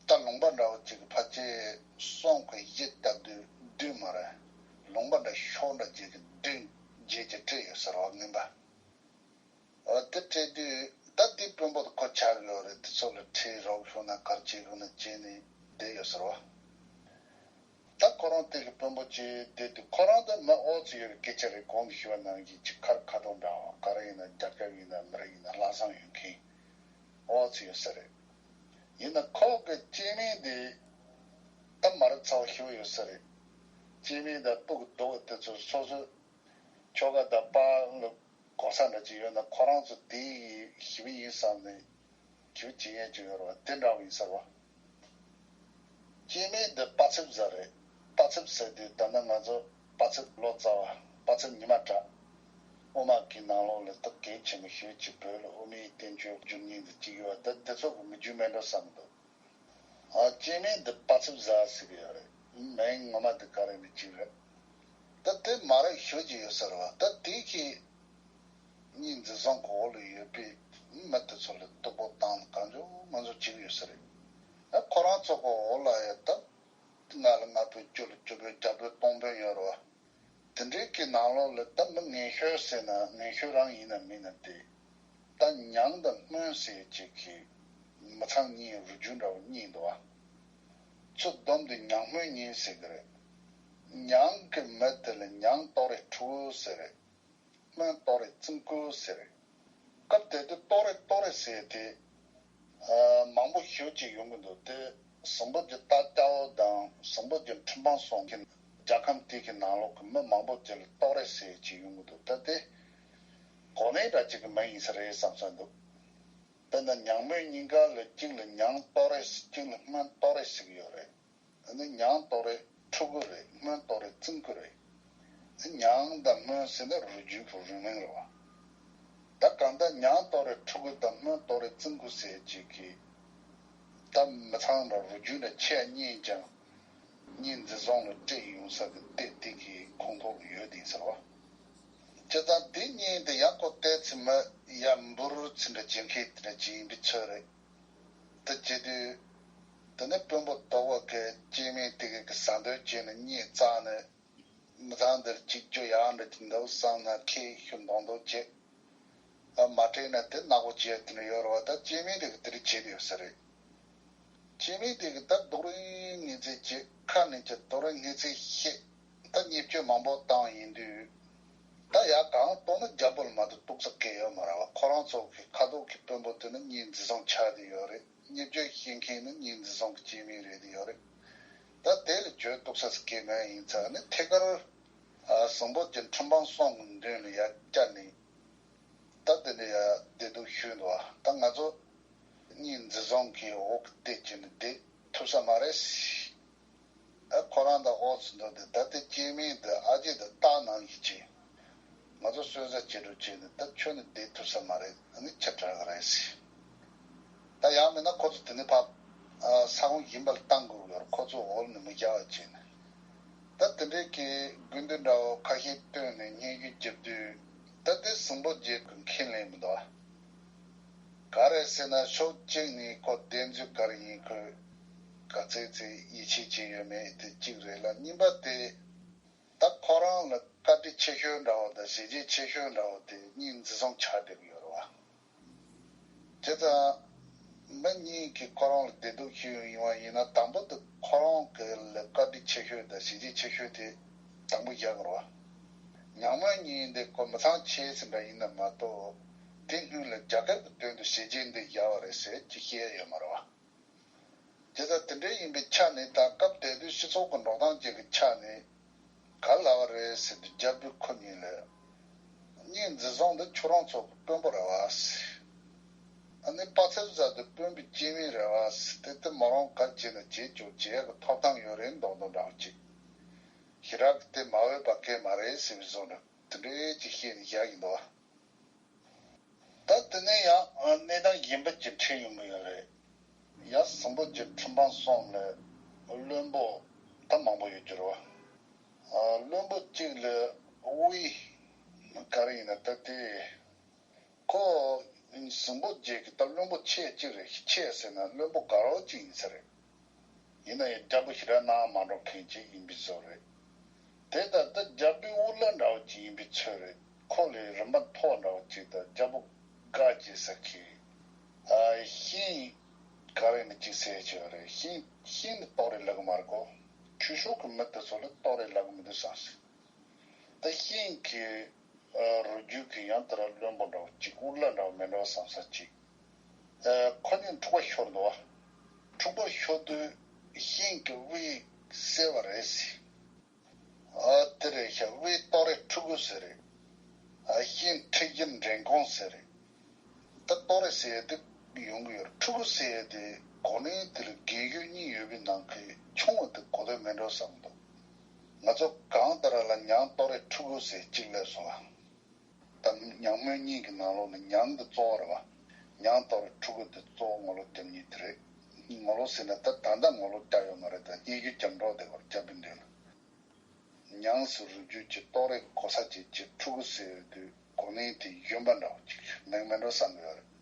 ད་ལུང་པ་འདྲ་བོ་ཅིག་གི་ཕལ་ཆེར་གསུམ་གི་བཞི་བཏབ་དུས་བདུན་མ་རེད། ལུང་པ་འདྲ་ཤོག་འདྲ་ཅིག་གི་བདུན་བརྒྱད་ཅིག་སྤྲད་ཡོད་ཟེར་བ་རྔན་པ། འོ་དེ་སྤྲད་དུས་ད་དེ་དཔོན་པོ་དེ་ཁོ་ཆགས་ཡོད་རེད། དེ་ཚོ་ལ་ཁྲིད་རོགས་ཞུ་ན་ག་རེ་བྱེད་དགོས་ན་བྱས་ནས་བསྡད་ཡོད་ཟེར་བ། ད་ཁོ་རང་དེ་གི་དཔོན་པོ་བྱས་བསྡད་དུས་ཁོ་རང་ད་མི་ཨོ་ཙི་ཡོད་རེད། སྐད་ཆ་རེད། གོང་དུ་ཞུས་པ་ནང་བཞིན་ཅིག་ཁར་ཁ་ཐོག་འདྲ་བ། ག་རེ་ཡིན་ན་རྒྱ་སྐྱབས་ཡིན་ན་མི་རེ་ཡིན་ན་ལྷག་བསམ་ཡོད་མཁན་ཨོ་ཙི་ཡོད་ས་རེད། ཡིན་ན་ཁོ་གི་སྐྱེ་དམན་དེ་ད་མ་རབས་ཚ་བ་ཞེ་པོ་ཡོད་ས་རེད། སྐྱེ་དམན་དང་སྤུ་གུ་རྡོག་དེ་ཚོ་སོ་སོ་ཁྱོ་ག་དང་པཱ་ལགས་གོ་ས་འདྲ་ཅིག་ཡོད་ན་ཁོ་རང་ཚོ་དེའི་ཞི་མི་ཡིན་བསམ་ནས་ཞི་མི་བྱེད་ཡས་ཅིག་ཡོད་རེད་བ། དེ་འདྲ་བ་ཡིན་ས་རེད་བ། སྐྱེ་དམན་འདི་དཔའ་ཚིབ་ཟ་རེད། དཔའ་ཚིབ་ཟེར་དུས་ད་ནི་ང་ཚོ་དཔའ་ཚིབ་ལོ་ཙཱ་བ། དཔའ་ཚིབ་ཉི་མ་གྲགས། དབུ་མ་གི་ནང་ལོགས་ལ་སྟབས་གལ་ཆེན་པོ་ཞེ་ཅིག་བོད་ལ་དབུ་མའི་བསྟན་བཅོས་བསྒྱུར་མཁན་དེ་གཅིག་ཡོད་བ། ད་དེ་ཚོ་གི་མི་རྒྱུས་མེད་འགྲོ་བསམ་གི་འདུག་ཨ་སྐྱེ་དམན་འདི་དཔའ་ཚིབ་ཟ་ཟེར་གི་ཡོད་རེད། མིང་ངོ་མ་འདི་ག་རེ་ནི་གཅིག་རེད། ད་དེ་མ་རབས་ཞེ་ཅིག་ཡོད་ས་རེད་བ། ད་དེ་གི་གཉིས་འཛིན་བཟུང་གི་འོག་ལ་ཡོད་པའི་མི་དེ་ཚོ་ལ་སྡུག་པོ་བཏང་གང་བྱུང་མང་བྱུང་བྱེད་ཀྱི་ཡོད་ས་རེད། ཨ་ཁོ་རང་ཚོ་གི་འོག་ལ་ཡ་ད་ལྔ་ལ་ལྔ་བོས་བཅུ་ལ་བཅུ་བོས་བརྒྱ་བོས་སྟོང་བོས་ཡོད་རེད་བ། དེ་འདྲའི་གི་ནང་ལོགས་ལ་ད་མི་ངན་ཤོས་ཟེར་ན་ངན་ཤོས་རང་ཡིན་ན་མིན་ན་དེ། ད་མྱང་དང་སྨོན་ཟེར་ཅིག་གི་མི་ཚང་གཉིས་རུས་རྒྱུད་འདྲ་བོ་གཉིས་འདུག་བ། ཚུར་བསྡོམས་ཏེ་མྱང་སྨོན་གཉིས་ཟེར་གི་རེད། མྱང་གི་མི་དེ་ལ་མྱང་ལྟོ་རེ་ཕྲུ་གུ་ཟེར་རེད། སྨོན་ལྟོ་རེ་བཙུན་སྐུ་ཟེར་རེད། སྐབས་དེ་དུས་ལྟོ་རེ་ལྟོ་རེ་ཟེར་དེ། མང་པོ་ཞེ་ཅིག་ཡོང་གི་འདུག་དེ་གཟིམ་བུ་རྒྱུད་རྟ་རྒྱལ་པོ་དང་གཟིམ་བུ་རྒྱུད་འཕྲིན་སྤངས་སོགས་ཀྱི་རྒྱལ་ཁམས་དེ་གི་ནང་ལོགས་ཀྱི་མི་མང་པོ་ཅིག་ལ་ལྟོ་རེ་ཟེར་ཅིག་ཡོང་གི་འདུག་ད་དེ་གོ་གནས་འདྲ་ཅིག་གི་མི་ཡིན་ས་རེད་བསམ་ས་འདུག་དཔེར་ན་ཉང་མོ་གཉིས་ཀ་ལ་གཅིག་ལ་ཉང་ལྟོ་རེ་ཟེར། གཅིག་ལ་སྔོན་ལྟོ་རེ་ཟེར་གི་ཡོད་རེད། ཨ་ནི་ཉང་ལྟོ་རེ་ཕྲུ་གུ་རེད། སྔོན་ལྟོ་རེ་བཙུན་སྐུ་རེད། ཨ་ཉང་དང་སྔོན་ཟེར་ན་རུས་རྒྱུད་ཀྱི་རུས་མིང་རེད་བ། ད་གང་ལྟར་ཉང་ལྟོ་རེ་ཕྲུ་གུ་དང་སྔོན་ལྟོ་རེ་བཙུན་སྐུ་ཟེར་ཅིག་གིས་ད་མི་ཚང་ར་རུས་རྒྱུད་ལ་ཆེ་གཉིས་ཀྱང་གཉིས་འཛིན་བཟུང་ལ་སྤྲད་ཡོང་ས་གི་ལྟས་དེ་གི་ཁོངས་གཏོགས་ལ་ཡོད་དེ་ཟེར་བ། བྱས་ཙང་དེ་གཉིས་དེ་ཡང་ཁོ་ལྟས་ཚེ་མི་ཡ་འབུར་ཚེ་འདྲ་བྱེད་མཁན་དེ་འདྲ་ཅིག་ཡིན་པའི་ཚོད་རེད། དེ་བྱེད་དུས། དེ་ནས་དཔོན་པོ་དོ་བོ་གི་སྐྱེ་དམན་དེ་གི་གི་ཟ་འདོད་བྱས་ནས་གཉིད་བཙག་ནས་མི་ཚང་འདིར་གཅིག་རྒྱུ་ཡག་འདྲ་གི་འདུག་བསམ་ན་ཁེ་ཤུ་མདོག་མདོག་བྱེད། ཨ་མ་སྤྲད་ན་དེ་ནག་པོ་བྱེད་དེ་འདྲ་ཡོད་རེད་བ། ད་སྐྱེ་དམན་དེ་གི་དེ་འདྲ་བྱེད་དུ་ཡོད་ས་རེད། སྐྱེ་དམན་དེ་གི་ད་རྡོག་རིང་ངེས་ཚེ་བྱེད། ཁ་ནས་ཀྱི་རྡོག་རིང་ངེས་ཚེ་བཤད། ད་བརྙས་བཅོས་མང་པོ་བཏང་ཡིན་དུས། ད་ཡ་གང་ལྟོ་ན་རྒྱལ་པོ་ལ་མ་གཏོགས་གཏུག་ས་གང་ཡོད་མ་རེད་བ། ཁོ་རང་ཚོ་གི་ཁ་ཐོག་གི་དཔོན་པོ་དེ་ནི་གཉིས་འཛིན་བཟུང་ཆགས་བསྡད་ཡོད་རེད། བརྙས་བཅོས་བཤད་མཁན་ནི་གཉིས་འཛིན་བཟུང་གི་སྐྱེ་དམན་རེད་བསྡད་ཡོད་རེད། ད་དེ་ལ་བྱོས་གཏུག་ས་གང་མེད་ཡིན་ཙང་ནི་ཐད་ཀར་གཟིམ་བུ་རྒྱུད་འཕྲིན་སྤངས་སོགས་ཀྱི་མདུན་ལ་ཡ་བཅར་ནས། ད་དེ་འདྲ་ཡ་བདེ་སྡུག་ཞུས་འདུག་བ། ད་ང་ཚོ་གཉིས་འཛིན་བཟུང་གི་འོག་གི་བསྡད་བྱས་ནས་བསྡད་ཐུབ་ས་མ་རེད། ཨ་ཁོ་རང་དང་ཨོ་ཙི་འདུག་སྟེ། ད་ལྟའི་སྐྱེ་དམན་འདི་ཨ་ཅེ་དང་སྟག་ནང་བཞིན་བྱས། ང་ཚོ་གསོན་བཟའ་བྱེད་འགྲོ་བྱས་ནས་ད་ཁྱོད་ནི་བསྡད་ཐུབ་ས་མ་རེད། ཨ་ནི་ཁྱི་དྲག་གི་རེད་ཟེར། ད་ཡང་མིན་ན་ཁོ་ཚོ་དེ་ནས་ཕར་ས་ཁོངས་གཞན་པ་ལ་བཏང་དགོས་ཀྱི་ཡོད་རེད། ཁོ་ཚོ་འོག་ནས་མི་རྒྱག་པ་བྱས་ནས། ད་དེ་འདྲའི་གི་དགོས་འདུན་འདྲ་བོ་ཁ་ཤས་བཏོན་ནས་སྙན་ཞུ་བརྒྱབ་དུས། ད་དེ་གཟིམ་བུ་རྒྱུད་ཀྱིས་ཁས་ལེན་མི་འདུག་ཨ། ག་རེ་ཟེར་ན་ཕྱོགས་གཅིག་ནས་ཁོ་བདེན་རྫུན་ག་རེ་ཡིན་ཁོས་ག་ཚད་ཚད་ཡིད་ཆེས་བྱས་ཡོད་མེད་དེ་གཅིག་རེད་ལ། གཉིས་པ་དེ་ད་ཁོ་རང་ལ་བཀའ་དྲིན་ཆེ་ཤོས་འདྲ་བོ་དང་བྱས་རྗེས་ཆེ་ཤོས་འདྲ་བོ་དེ་གཉིས་འཛིན་བཟུང་ཆགས་བསྡད་ཀྱི་ཡོད་རེད་བ། བྱས་ཙང་མི་གཉིས་ཀྱིས་ཁོ་རང་ལ་བདེ་སྡུག་ཞུས་ཡོང་བ་ཡིན་ན། དང་པོ་དེ་ཁོ་རང་གི་ལ་བཀའ་དྲིན་ཆེ་ཤོས་དང་བྱས་རྗེས་ཆེ་ཤོས་དེ་དང་པོ་བཞག་དགོས་རེད་བ། ཉང་མོ་གཉིས་འདི་ཁོ་མི་ཚང་ཆེ་ཟིན་འདྲ་ཡིན་ན་མ་གཏོགས། དེ་སྔོན་ལ་རྒྱ་གར་གྱི་དོན་དུ་བྱས་རྗེས་འདི་བཞག་པ་རེད་ཟེར་ཅིག་བཤད་ཡོད་མ་རེད་བ། དེ་ལྟར་དེ་འདྲའི་ཡིན་པའི་ཆ་ནས་དང་སྐབས་དེ་དུས་སྤྱི་ཚོགས་ཀྱི་འགྲོ་སྟངས་ཅིག་གི་ཆ་ནས་ག་ལ་བ་རེད་ཟེར་དུས། རྒྱལ་པོས་ཁོ་གཉིས་ལ་གཉིས་འཛིན་བཟུང་འདི་ཁྱོད་རང་ཚོ་གི་དཔོན་པོ་རེད་བ་ཟེར། ཨ་ནི་དཔའ་ཚལ་བཟའ་དུ་དཔོན་པོའི་སྐྱེ་དམན་རེད་བ་ཟེར། དེ་ལྟར་མོ་རང་ག་བྱས་ན་བྱེད་ཆོག་བྱེད་ཡག་གི་ཐོབ་ཐང་ཡོད་རེད་མདོག་མདོག་འདྲ་བོ་ཅིག་ཞེ་དྲག་གི་དེ་མ་འོས་པ་གང་མ་རེད་ཟེར་བའི་བཟོ་འདྲ་དེ་འདྲའི་ཅིག་བཤད་ནས་བཞག་གི་འདུག་བ། ད་དེ་ནས་ཡང་གནས་སྟངས་གཞན་པ་ཅིག་འཕྲད་ཡོང་གི་ཡོད་རེད། ཡ་གཟིམ་བུ་རྒྱུད་འཕྲིན་སྤངས་སོགས་ལ་བློན་པོ་ད་མང་པོ་ཡོད་རྒྱུ་རེད་བ། བློན་པོ་གཅིག་ལ་དབུས་ག་རེ་ཡིན་ན་ད་དེ། ཁོ་གཟིམ་བུ་རྒྱུད་ཀྱི་ད་བློན་པོ་ཆེ་གཅིག་རེད། ཆེ་ཟེར་ན་བློན་པོ་དགའ་རོགས་གཅིག་ཡིན་ས་རེད། ཡིན་ན་ཡང་རྒྱལ་པོ་ཞེ་དྲག་གནང་མ་འགྲོ་མཁན་ཅིག་ཡིན་པའི་བཟོ་རེད། དེ་ལྟར་ད་རྒྱལ་པོའི་དབུ་བླ་འདྲ་བོ་ཅིག་ཡིན་པའི་ཚོད་རེད། ཁོ་ལས་རིམ་པ་མཐོ་བ་འདྲ་བོ་ཅིག་དང་རྒྱལ་པོ་དགའ་བྱེད་ས་གི་ཨ་ཤིང་ག་རེ་ནི་ཅིག་ཟེར་གྱི་ཡོད་རེད། ཤིང་ཤིང་ནི་ལྟོ་རེ་ལབ་གི་མ་རེད་གོ། ཆོས་ཕྱོགས་ཀྱི་མི་དེ་ཚོ་ལ་ལྟོ་རེ་ལབ་གི་མི་འདུག་བསམ་སྲིད། ད་ཤིང་གི་རུས་རྒྱུད་ཀྱི་ཡང་དེ་ར་བློན་པོ་འདྲ་བོ་གཅིག་དབུ་བླ་འདྲ་བོ་མེད་འགྲོ་བསམ་ས་གཅིག་ཁོ་གཉིས་འཁྲུག་པ་ཤོར་འདུག་བ། འཁྲུག་པ་ཤོར་དུས་ཤིང་གི་དབུས་གསལ་བ་རེད་ཟེར། ཨ་དེ་རེད་ཤག་དབུས་ལྟོ་རེ་ཕྲུ་གུ་ཟེར་རེད། ཨ་ཤིང་ཁྲི་བཞི་འགྲེང་གོང་ཟེར་རེད། ད་ལྟོ་རེ་ཟེར་ཡ་དེ་ཡོང་གི་ཡོད་རེད། ཕྲུ་གུ་ཟེར་ཡ་དེ་གོ་ནས་དེ་ལ་རྒན་གཞོན་གཉིས་ཡོད་པའི་ནང་གི་ཆུང་བ་དེ་གོ་དོན་མེད་འགྲོ་བསམ་འདུག་ང་ཚོ་གང་ལྟར་ལ་ཉང་ལྟོ་རེ་ཕྲུ་གུ་ཟེར་གཅིག་སླེབས་སོང་ང་། ད་ཉང་མོ་གཉིས་ཀྱི་ནང་ལོགས་ནས་ཉང་འདི་གཙོ་བོ་རེད་བ། ཉང་ལྟོ་རེ་ཕྲུ་གུ་འདི་གཙོ་བོ་ངོ་ལོག་རྒྱབ་མཁན་དེ་རེད། ངོ་ལོག་ཟེར་ན་ད་ད་ལྟ་ངོ་ལོག་རྒྱག་ཡོད་མ་རེད། ད་སྙན་ཞུ་རྒྱབ་འགྲོ་བསྡད་པ་རེད། རྒྱལ་པོའི་མདུན་ལ། ཉང་ཟེར་རུས་རྒྱུད་ཀྱི་ལྟོ་རེ་གོ་ས་ཅིག་གི་ཕྲུ་གུ་ཟེར་ཡོད་དུས་གོ་ནས་དེ་གཞོན་པ་འདྲ་བོ་ཅིག་མེད་མེད་འགྲོ་བསམ་གི་ཡོད་རེད།